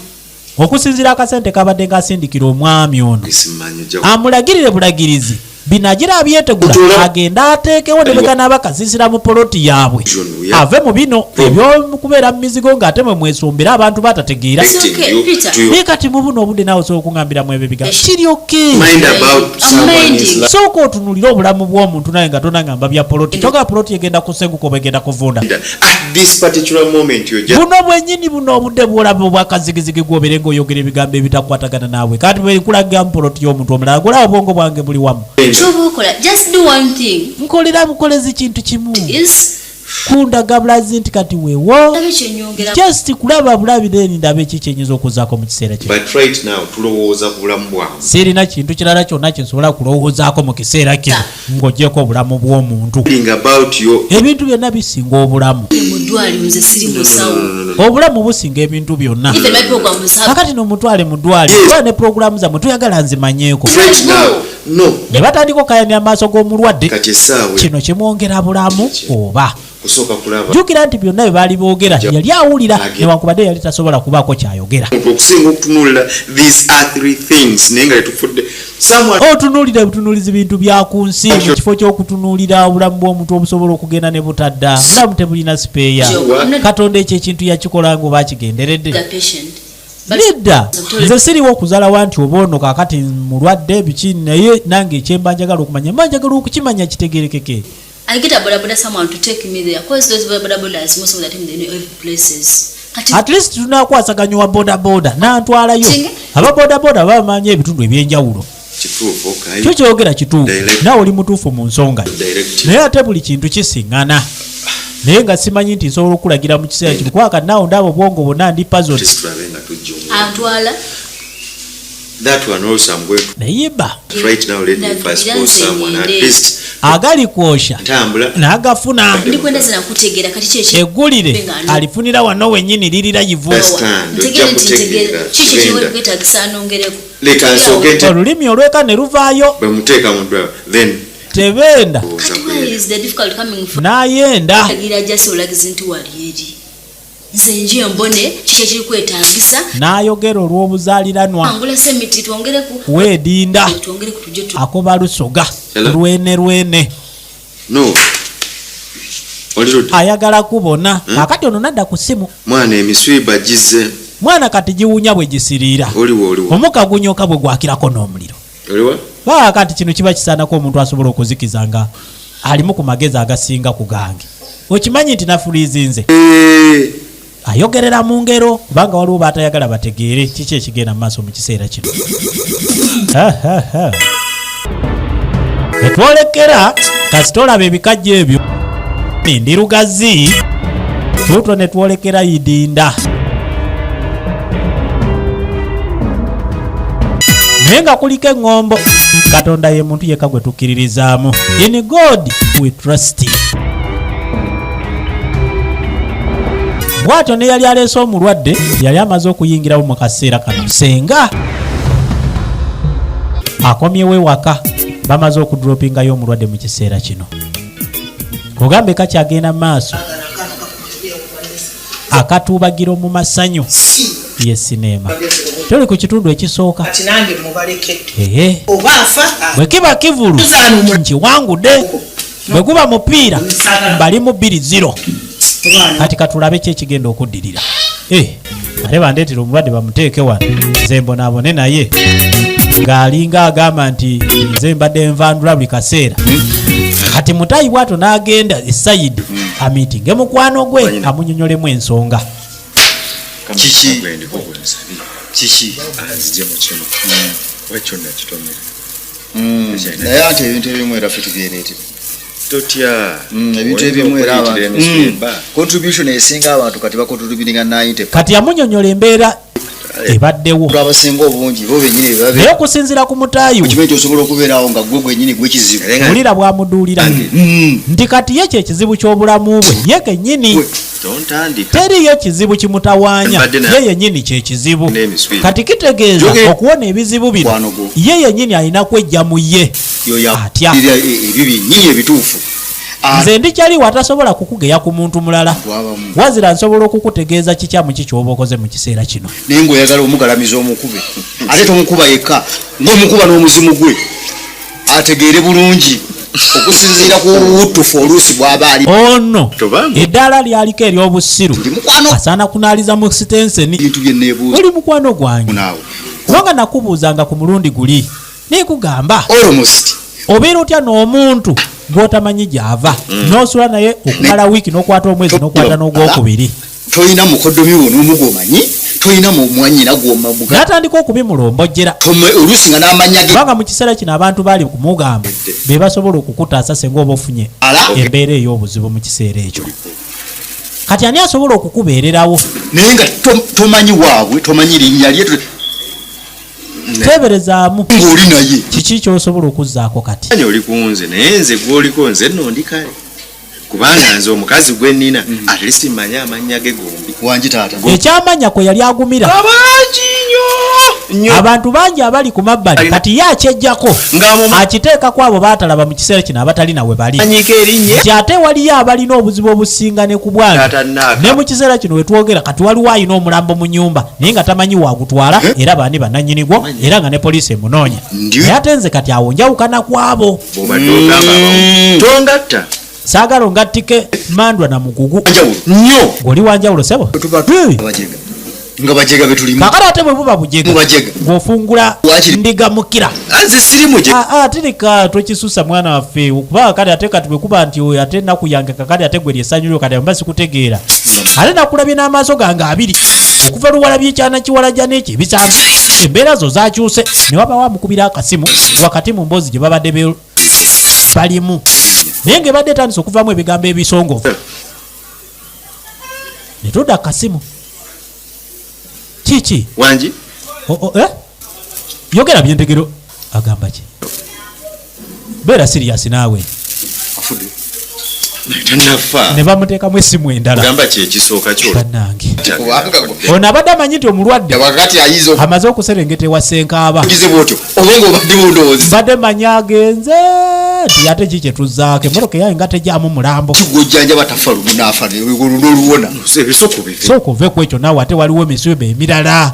okusinziira akasente kabadde ng'asindikira omwami ono. Simanyi ojja Amulagirire bulagirizi bino agira abyetegula agende ateekewo ne bwe kanaaba kasiisira mu poloti yaabwe ave mu bino ebyokubeera mu mizigo ng'ate mwe mwesombera abantu batategeera. It's okay, Peter. Naye kati mu buno obudde naawe osobola okuŋŋambiramu ebyo ebigambo kiri okay. Mind about someone is life. Sooka otunuulire obulamu bw'omuntu naye nga tonagamba bya poloti kyokka poloti egenda kusenguka oba egenda kuvunda. At this particular moment you're just Buno bwennyini buno obudde bw'olaba obwakazigizigi gw'obeere ng'oyogera ebigambo ebitakwatagana naawe kati bwe nkulaga mu poloti y'omuntu omulala golaba obwongo bwange buli wamu. Kyoba okola, just do one thing. Nkolera bukolezi kintu kimu. Is Kundaga bulazi nti kati weewo. Ndabe kyenyongera. Just kulaba bulabi then ndabe ki kyenyinza okuzaako mu kiseera kino. But right now tulowooza ku bulamu bwammwe. Sirina kintu kirala kyonna kye nsobola kulowoozaako mu kiseera kino ng'ogyeko obulamu bw'omuntu. Think about your Ebintu byonna bisinga obulamu. Mu ddwaliro nze siri musawo. Obulamu businga ebintu byonna. Even my program is Kakati nomutwale mu ddwaliro kuba ne pulogulaamu zammwe tuyagala nzimanyeeko. Right now, no. Ne batandika okukayanira amaaso g'omulwadde. Kati essaawa Kino kimwongera bulamu oba? Kusooka kulaba. Jjukira nti byonna bye baali boogera yali awulira newankubadde yali tasobola kubaako kyayogera. Omuntu okusinga okutunuulira these earthly things naye nga tetufudde someone Otunuulira butunuulizi bintu bya ku nsi mu kifo ky'okutunuulira obulamu bw'omuntu obusobola okugenda ne butadda. Bulamu tebulina sipeeya. Katonda ekyo ekintu yakikola ng'oba akigenderedde. The patient. Nedda, nze siriwo okuzalawa nti oba ono kaakati mulwadde biki, naye nange ekyemba njagala okumanya, mba njagala okukimanya kitegerekeke. I get a boda boda someone to take me there because those boda bodas most of the time they know every places. Kati At least tunakwasaganya wa bodaboda nantwalayo. Kinga. Aba bodaboda bamanyi ebitundu ebyenjawulo. Kituufu, okay. Kyo kyogera kituufu. Direct. Naawe oli mutuufu mu nsonga yo. Direct. Naye ate buli kintu kisiŋŋana, naye nga simanyi nti nsobola okulagira mu kiseera kino, kubanga kati naawe ndaba obwongo bwonna ndi puzzled. Just tulabe nga tujja omu. Antwala. That one also I'm going to Naye ba right now, let me first call someone at least. Agali kwosha Ntambula. n'agafuna. Ndikwenda zina kutegeera kati kyeki. Eggulire alifunira wano wennyini lirira yivu. Understand, ojja Ntegeere nti ntegeere kutegeera. kiki Genda. kiwekwetagisa anongereko. Leka nsooke nte Olulimi olweka ne luvaayo. Bwe muteeka mu ddwaliro then Tebenda. Kati where is the difficult coming from? N'ayenda. Agira jasi olagizi nti wali eri. Nze nje mbone kiki ekiri kwetagisa. N'ayogera olw'obuzaaliranwa. Angula semiti twongereku. Weedinda. Twongereku tujje tu. Akoba lusoga. Hello? Lwene lwene. No. Oli ludda. Ayagala kubona. Kaakati ono nadda ku ssimu. Mwana emiswiba gizze. Mwana kati giwunya bwe gisiriira. Oliwo oliwo. Omukka gunyoka bwe gwakirako n'omuliro. Oliwa? Baa kati kino kiba kisaanako omuntu asobola okuzikiza nga alimu ku magezi agasinga ku gange. Okimanyi nti nafuliizinze. Ayogerera mu ngero kubanga waliwo baatayagala bategeere kiki ekigenda mu maaso mu kiseera kino. Ha, ha, ha. Etwolekera kasita olaba ebikajjo ebyo ndi Lugazi tuutwo ne twolekera Idinda, naye nga kuliko eŋŋombo. Katonda ye muntu yekka gwe tukkiririzaamu. In God we trust. Bw'atyo ne yali aleese omulwadde yali amaze okuyingirawo mu kaseera kano. Senga akomyewo ewaka, bamaze okudropingayo omulwadde mu kiseera kino. Kugambe kakyagenda mu maaso akatuubagiro mu masanyu ye sineema. Tuli ku kitundu ekisooka. Kati nange mubaleke. Ehe. Oba afa. Bwe kiba kivulu nkiwangudde, bwe guba mupiira mbalimu 2-0. Kati katulabe ki ekigenda okuddirira. Eh, ate bandeetera omulwadde bamuteeke wano nze mbonaabone, naye ng'alinga agamba nti nze mbadde nvandula buli kaseera. Kati mutayi bw'atyo n'agenda esayidi amiitinge mukwano gwe amunyonyolemu ensonga. Kiki? Gwendiko gwensabye. Kiki? Anzije mu kino. Wakyo nakitomera. Naye ate ebintu ebimu era ffe tubyereetera. Totya. Ebintu ebimu era abantu contribution esinga abantu kati bacontributinga 90. Kati yamunyonyola embeera ebaddewo. Abasinga obungi bo bennyini be Naye okusinziira ku mutaayi we, okimanyi nti osobola okubeerawo nga gwe gwennyini gwekizibu. Wulira bwamuduulira nti kati ye kyekizibu ky'obulamu bwe ye kennyini. Tontandika. Teriyo kizibu kimutawaanya. Mbadde Ye yennyini kyekizibu. N'emiswi. Kati kitegeeza okuwona ebizibu bino Mukwano gwo. ye yennyini alina kwejja mu ye atya. Ebyo byennyini ebituufu. Nze ndikyaliwo atasobola kukugeya ku muntu mulala, Abamu. wazira nsobola okukutegeeza kikyamu ki kyoba okoze mu kiseera kino. Naye ngaoyagala omugalamiza omukube, ate tomukuba yekka, ngaomukuba n'omuzimu gwe ategeere bulungi okusinziira ku buwutufu oluusi bw'aba ali. Ono Tobanga. eddaala lyaliko ery'obusiru Ndi mukwano asaana kunaaliza mu sitenseni. Ebintu bye neebuuza Oli mukwano gwange naawe kubanga nakubuuzanga ku mulundi guli nekugamba almost obeera otya n'omuntu gw'otamanyi gy'ava n'osula naye okumala wiiki n'okwata omwezi n'okwata n'ogwokubiri. Tolina mukoddomi wo n'omu gwomanyi, tolina mwanyina gwomabuga. N'atandika okubimulombojjera. Oluusi nga n'amanya ge Kubanga mu kiseera kino abantu baali kumugamba be basobola okukutaasa senga oba ofunye Ala. embeera ey'obuzibu mu kiseera ekyo. Kati ani asobola okukubeererawo? Naye nga tomanyi waabwe, tomanyi linnya lye Teeberezaamu ng'oli naye. Kiki ky'osobola okuzzaako kati? Anya oli kunze naye nze gwoliko nze nno ndi kale. Kubanga nze omukazi gwe nnina at least mmanyi amannya ge gombi. Wangi taata. Ekyamanya kwe yali agumira. Abangi nnyo nnyo. Abantu bangi abali ku mabbali kati ye akyejjako akiteeka ku abo baatalaba mu kiseera kino abatali nawe bali Anyiika erinnya. nti ate waliyo abalina obuzibu obusinga ne ku bwange. Taata Naaka. Ne mu kiseera kino wetwogera kati waliwo alina omulambo mu nnyumba naye nga tamanyi wagutwala era baani bannannyini gwo era nga ne poliisi emunoonya. Naye ate nze kati awo njawukana ku abo. Bw'obadde ogamba abamu. Tongatta. Saagala ongattike mandwa na mugugu. Nnyo. Ng'oli wanjawulo sebo. Tuba Hey. abajega. Nga bajega betulimu. Kakati ate bwe buba bujega Mubajega. ng'ofungula Wakiri- ndiga mukira. Nze siri mujega. Ah, ah, tirika tokisusa mwana waffe, kuba kati ate kati bwekuba nti oyo ate ennaku yange kakati ate gwe lyessanyu lyo, kati mba sikutegeera, ate nakulabye n'amaaso gange abiri okuva luwalabye ekyana kiwalajja n'ekyo ebisambi, embeera zo zakyuse. Ne wabawo amukubira akasimu wakati mu mboozi gye babadde balimu, naye ng'ebadde etandise okuvaamu ebigambo ebisongovu, ne tudda akasimu. Kiki? Wangi. O, eh? Yogera byentegero. Agamba ki? Beera serious naawe. Afudde. Tanafa. Ne bamuteekamu essimu endala. Gamba kyekisooka kyo. Bannange, Kubanga ono abadde amanyi nti omulwadde wakati ayinza amaze okuserengeta ewa Senkaaba. okugize bwotyo oba ng'obadde bundowooza. Mbadde manyi agenze nti ate ki kyetuzaako emmotoka eyaye nga tejaamu mulambo. Kigwojjanjaba tafa lumu n'afa n'oluwona. Ebisoko bive. Sooka ove ku ekyo naawe, ate waliwo emisiba emirala.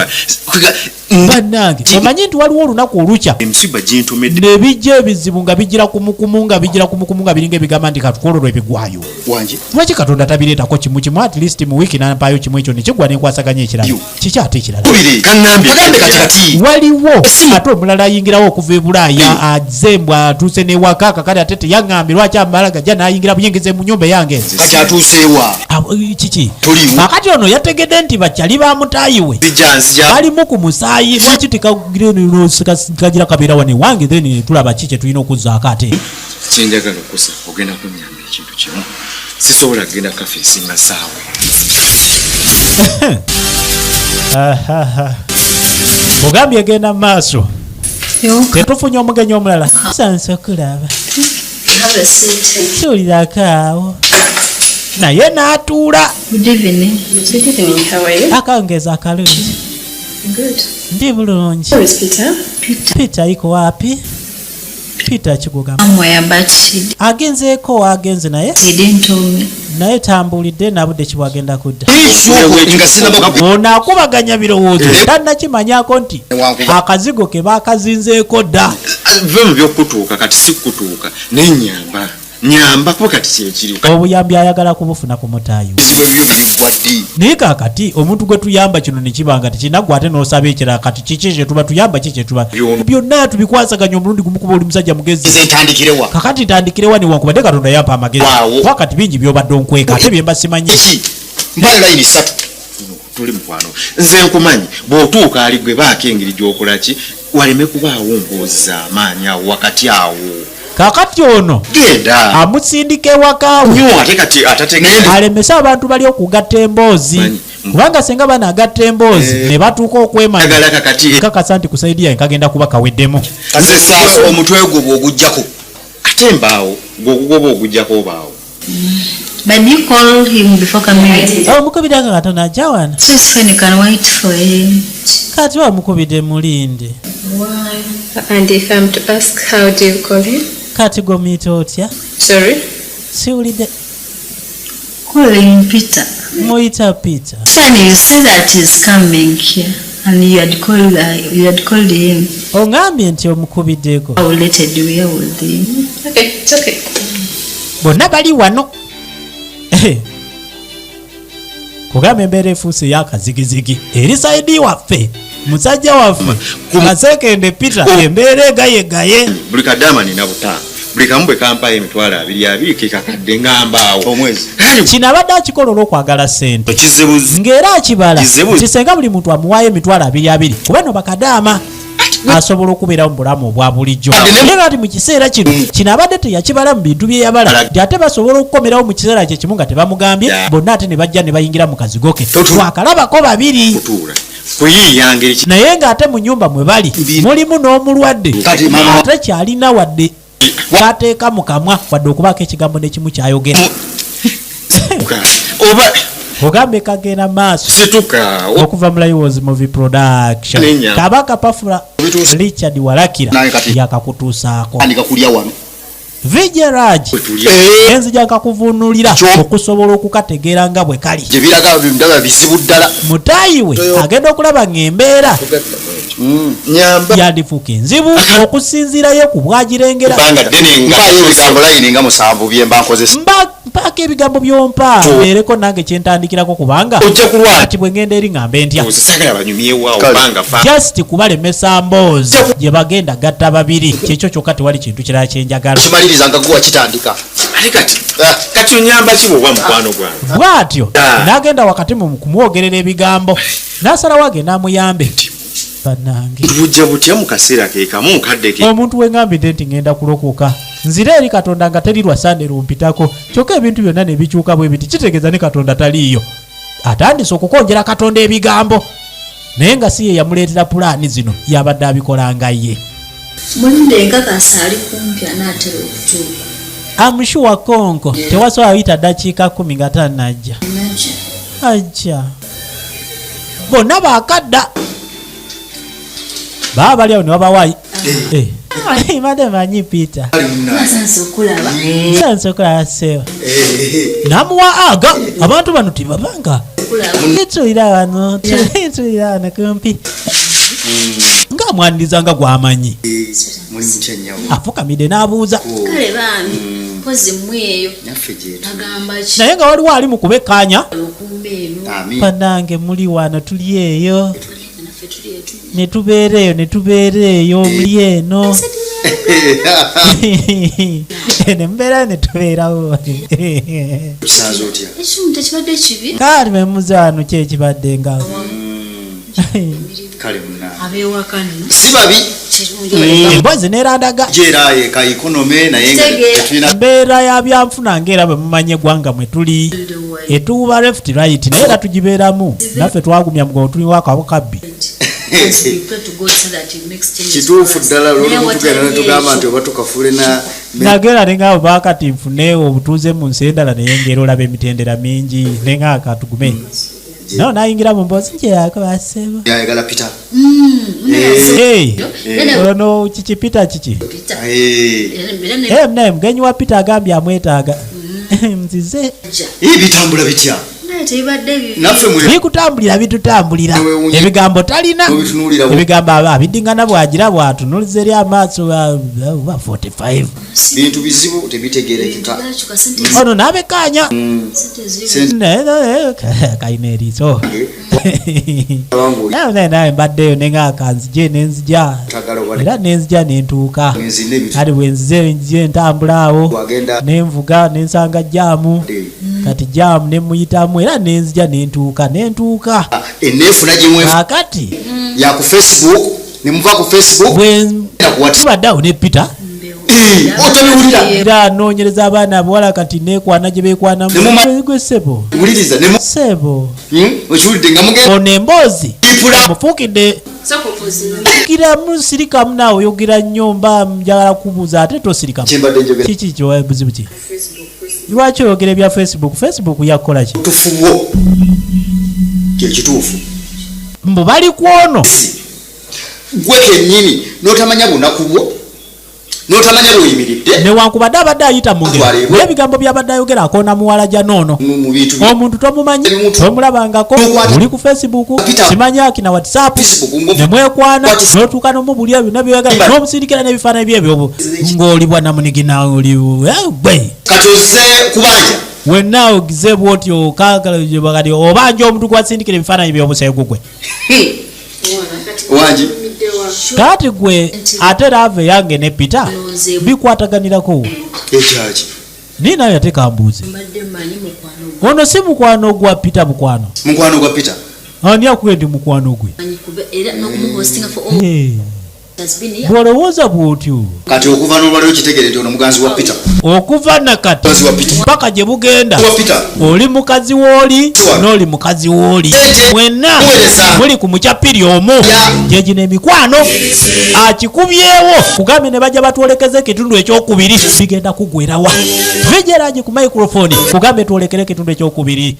Bannange, omanyi nti waliwo olunaku olukya Emisiba gintomedde. ne bijja ebizibu nga bijira kumukumu, nga bijira kumukumu, nga biringa ebigamba nti katukololwa ebigwayo. Wangi. Lwaki Katonda tabireetako kimu kimu, at least mu wiiki nampaayo kimu, ekyo nekigwa nenkwasaganya ekirala? Yo. Kiki ate ekirala? Kubiri. Kaŋŋambye. Kagambe kati kati. Waliwo ate omulala ayingirawo okuva e Bulaaya, azze mbw atuuse newaka. Kakati ate teyaŋŋambye, lwaki amala gajja n'ayingira buyingize mu nyumba eyange? Kati atuuseewa. Ah, kiki? Toliiwo. Kakati ono yategedde nti bakyali ba mutaayi we Nzija, nzija. balimu ku musaayi. Lwaki tekagira kabeera wano ewange, then tulaba ki kyetulina okuzzaako ate? Kyenjagala okusaba, ogenda kunyamba ekintu kimu. Sisobola kugenda kafe esinga saawa. Ahaha. Ogambye egenda mu maaso, tetufunye omugenyi omulala. Sansa okulaba. Have a seat. Tuulirako awo naye n'atuula. Good evening. Good evening, how are you? Akangeza akalungi. Good. Ndi bulungi. Where is Peter? Peter iko wapi? Peter kigugamba Somewhere, but he, agenzeeko wagenze naye he didn't tell me. Naye tambulidde nabudde kibwagenda kudda. Nga sinaba Ono akubaganya birowoozo, Eh. tannakimanyako nti Newankuba- akazigo ke bakazinzeeko dda. Ve mu byokutuuka kati, si kutuuka naye nyamba, nyamba kuba kati kyekiriwo. Obuyambi ayagala kubufuna ku mutaayi we. Bizibu ebyo biriggwa ddi? Naye kakati omuntu gwe tuyamba kino nekibanga tekinaggwa, ate n'osaba ekirala. Kati kiki kyetuba tuyamba? Ki kyetuba Byonna. Byonna tubikwasaganya omulundi gumu, kuba oli musajja mugezi. Nze ntandikirewa? Kakati ntandikirewa newankubadde Katonda yampa amagezi? Waawo. Kuba kati bingi byobadde onkweka ate byemba simanyi. Eki mpayo layini ssatu. Tuli mukwano, nze nkumanyi, bw'otuuka ali gwe baako engeri gy'okola ki waleme kubaawo mboozi z'amaanyi awo wakati awo. Kakati ono Genda. amusindika ewakaawe Nyo ate kati atategeera. alemese abantu bali okugatta emboozi, Manyi. kubanga senga banagatta emboozi ne batuuka okwemanya, Agala kakati. kakasa nti kusaidiya nkagenda kuba kaweddemu. Nze saaso omutwe gwo bw'oguggyako. Ate mbaawo gweokugoba ogujjako obaawo. But you call him before coming. Omukubidde nga katono ajja wano. So it's fine, you can wait for him. Kati wamukubidde, mulinde. Why? And if I'm to ask, how do you call him? Kati gomuyita otya? Sorry? Siwulidde. Call him Peter. Muyita Peter. Fine, you say that he's coming here. And you had called him. Oŋambye nti omukubiddeko. How later do we with him? Okay, it's okay. Bonna bali wano. Kugamba embeera efuuse eyakazigizigi eri side waffe, musajja waffe kasekende Peter, embeera egayegaye. Buli kadaama nina 5,000, buli kamu bwe kampayo 20,000 20 kekakadde ngambaawo. Omwezi. Kino abadde akikola olw'okwagala ssente, Kizibu. ng'era akibala Kizibu. nti senga buli muntu amuwaayo 20,000 20 kuba no bakadaama asobola okubeerawo mu bulamu obwa bulijjo. Naye kati mu kiseera kino, kino abadde teyakibala mu bintu bye yabala nti ate basobola okukomerawo mu kiseera kye kimu nga tebamugambye, bonna ate ne bajja ne bayingira mu kazigo ke. Twakalabako babiri. Kutuula kuyiiya ngeri ki? Naye ng'ate mu nyumba mwe bali mulimu n'omulwadde, Kati mama- ate kyalina wadde kateeka mu kamwa wadde okubaako ekigambo n'ekimu kyayogera. Oba Ogambe kagenda maaso. Situka. Okuva mu Liwos Movie Production, Nenya. Kabaka Pafula Bituuse. Richard Walakira Naye kati- yakakutuusaako. Andika kulya wano. Vijeraj, Wetulya. enzija nkakuvunulira Kyo- okusobola okukategeera nga bwe kali. Gye biraga ndaba bizibu ddala. Mutaayi we agenda okulaba ng'embeera Nyamba. Yandifuuka enzibu okusinziirayo ku bwagirengera. Ebbanga ddene nga Mpaayo ebigambo layini nga 7 bye mba nkozesa. Mpaako ebigambo byompa mbeereko nange kyentandikirako kubanga Ojja kulwala. Kati bwe ngenda eri ŋŋambe ntya? Nze saagala banyumyewo awo Kale. banga fa. Just kubalemesa mboozi gye bagenda gatta babiri, kyekyo kyokka, tewali kintu kirala kyenjagala. Kimaliriza nga gwe wakitandika. Ate kati Ah. kati onyamba ki bw'oba mukwano gwange? Bw'atyo Ah. n'agenda wakati mu kumwogerera ebigambo, n'asalawo agenda amuyambe. Bannange, Bujja butya mu kaseera ke kamu nkadde ke. Omuntu weŋŋambidde nti ŋŋenda kulokoka nzire eri Katonda nga teri lwa Sande lumpitako, kyokka ebintu byonna ne bikyuka bwe biti, kitegeeza ne Katonda taliiyo. Atandise okukonjera Katonda ebigambo, naye nga si ye yamuleetera pulaani zino, yabadde abikolanga ye. Mulinde, enkakasa ali kumpi, anaatera okutuuka. Amushuwa konko tewasobola yita ddakiika 10 nga tannajja. Najja. Ajja. Bonna baakadda baba bali awo ne wabawayi. Eh, madde manyi Peter. Nasanse okulaba. Nsanze okulaba sewa namuwa aga abantu bano tebabanga. Okulaba. Tulira wano, tulira wano kumpi, ng'amwaniriza nga gwamanyi. Muli mutya nnyabo? Afukamidde n'abuuza. Kale bambi, mpozi mmwe eyo? Naffe gyetu. Agamba ki? Naye nga waliwo ali mu kubekkaanya. Okumba eno. Amiina. Bannange, muli wano, tuli eyo. Naffe tuli etu. Ne tubeera eyo, ne tubeera eyo, muli eno, ne mubeerayo, ne tubeerawo. Kisanze otya? Ekimu tekibadde kibi. Kaali memuzaano ki ekibadde nga? Kale munange. Ab'ewaka nno? Si babi. Kirungi. Emboozi neerandaga. Gyera eka economy naye nga Kitegeera. tetulina. Mbeera ya byanfuna ngaera bwe mumanye eggwanga mwe tuli etuuba left right, naye era tugibeeramu naffe twagumya mugongo, tuliwo akabo kabbi. Kituufu ddala, lwolimu tugenda ne tugamba nti oba tukafuule na Nagera nenga bakati nfune obutuuze mu nsi endala, naye ngera olaba emitendera mingi, nenga katugume no nayingira mu mboozi ngyeyako basebo. Yayagala Peter. Hey, ono kiki Peter kiki? Eh, naye mugenyi wa Peter agambye amwetaaga nzize. Bitambula bitya? Tebibadde bibi. Naffe mwe Bikutambulira, bitutambulira. Wewuunye. Ebigambo talina. Obitunuulira Ebigambo aba abiddingana, bwagira bwatunuliza eri amaaso ba 45. Bintu bizibu, tebitegerekeka. Byakyuka, sente. Ono n'abekkaanya. Sente ziri. Naye kalina eriiso. Abanga oli Naye naye mbaddeyo nenga nzije nenzija. Tagala oba Era nenzija nentuuka. Nenzina ebintu. Kati bwenzize nzije ntambula awo. Wagenda. Nenvuga nensanga jam, kati jam nemuyitamu, era nenzija nentuuka. Eneefuna gimwe Kakati ya ku Facebook, nemuva ku Facebook bwe na ku WhatsApp. tubadde awo ne Peter. Otobiwulira. Era anoonyereza abaana abawala kati nekwana gye beekwanamu. Gwe sebo. Wuliriza nemu Sebo. Okiwulidde nga mugenda Ono emboozi ipula. Mufuukidde kiramu, sirikamu naawe, oyogera nnyo, mba njagala kubuuza ate tosirikamu. Kyembadde njogera. Kiki kyo buzibu ki? Lwaki oyogera ebya Facebook? Facebook yakukola ki? Tufu bwo kyekituufu. Mbu bali kwono. Gwe kennyini n'otamanya bunaku bwo, n'otamanya bw'oyimiridde. Newankubadde abadde ayita mu ngero, Twalibwe. naye ebigambo byabadde ayogera akoona muwala gya noono. Mu bintu Omuntu tomumanyi, tomulabangako, oli ku Facebook, simanyi akina WhatsApp, nemwekwana notuuka nomubulira byonna byoyagala, nomusindikira n'ebifaananyi byebyo ng'oli bwanamunigina oli eh, gwe. Kati ozze kubanja. Wenna ogize bwotyo kati obanja omuntu gwasindikira ebifaananyi by'obuseegu gwe. Wangi. Kaati gwe ate love yange ne Peter bikwataganirako. Ekyaki? Naye nawe ate kambuuze, Mbadde mmanyi mukwano gwe. ono si mukwano gwa Peter? Mukwano? Mukwano gwa Peter. Ani akuge ndi mukwano gwe? Manyi kuba era n'okumuhostinga for all Eh, has been here. Bw'olowooza bw'otyo. Kati okuva n'olwaliro kitegere nti ono muganzi wa Peter. Okuva nakati Mukazi wa Peter. paka gye bugenda, Wa Peter. oli mukazi w'oli n'oli mukazi w'oli, mwenna Muweereza. muli ku mukyapiri omu. Ya. Gyegino emikwano akikubyewo kugambye ne bajja batwolekeza ekitundu ekyokubiri bigenda kugwerawa. Vijeragi ku microphone kugambye twolekere ekitundu ekyokubiri.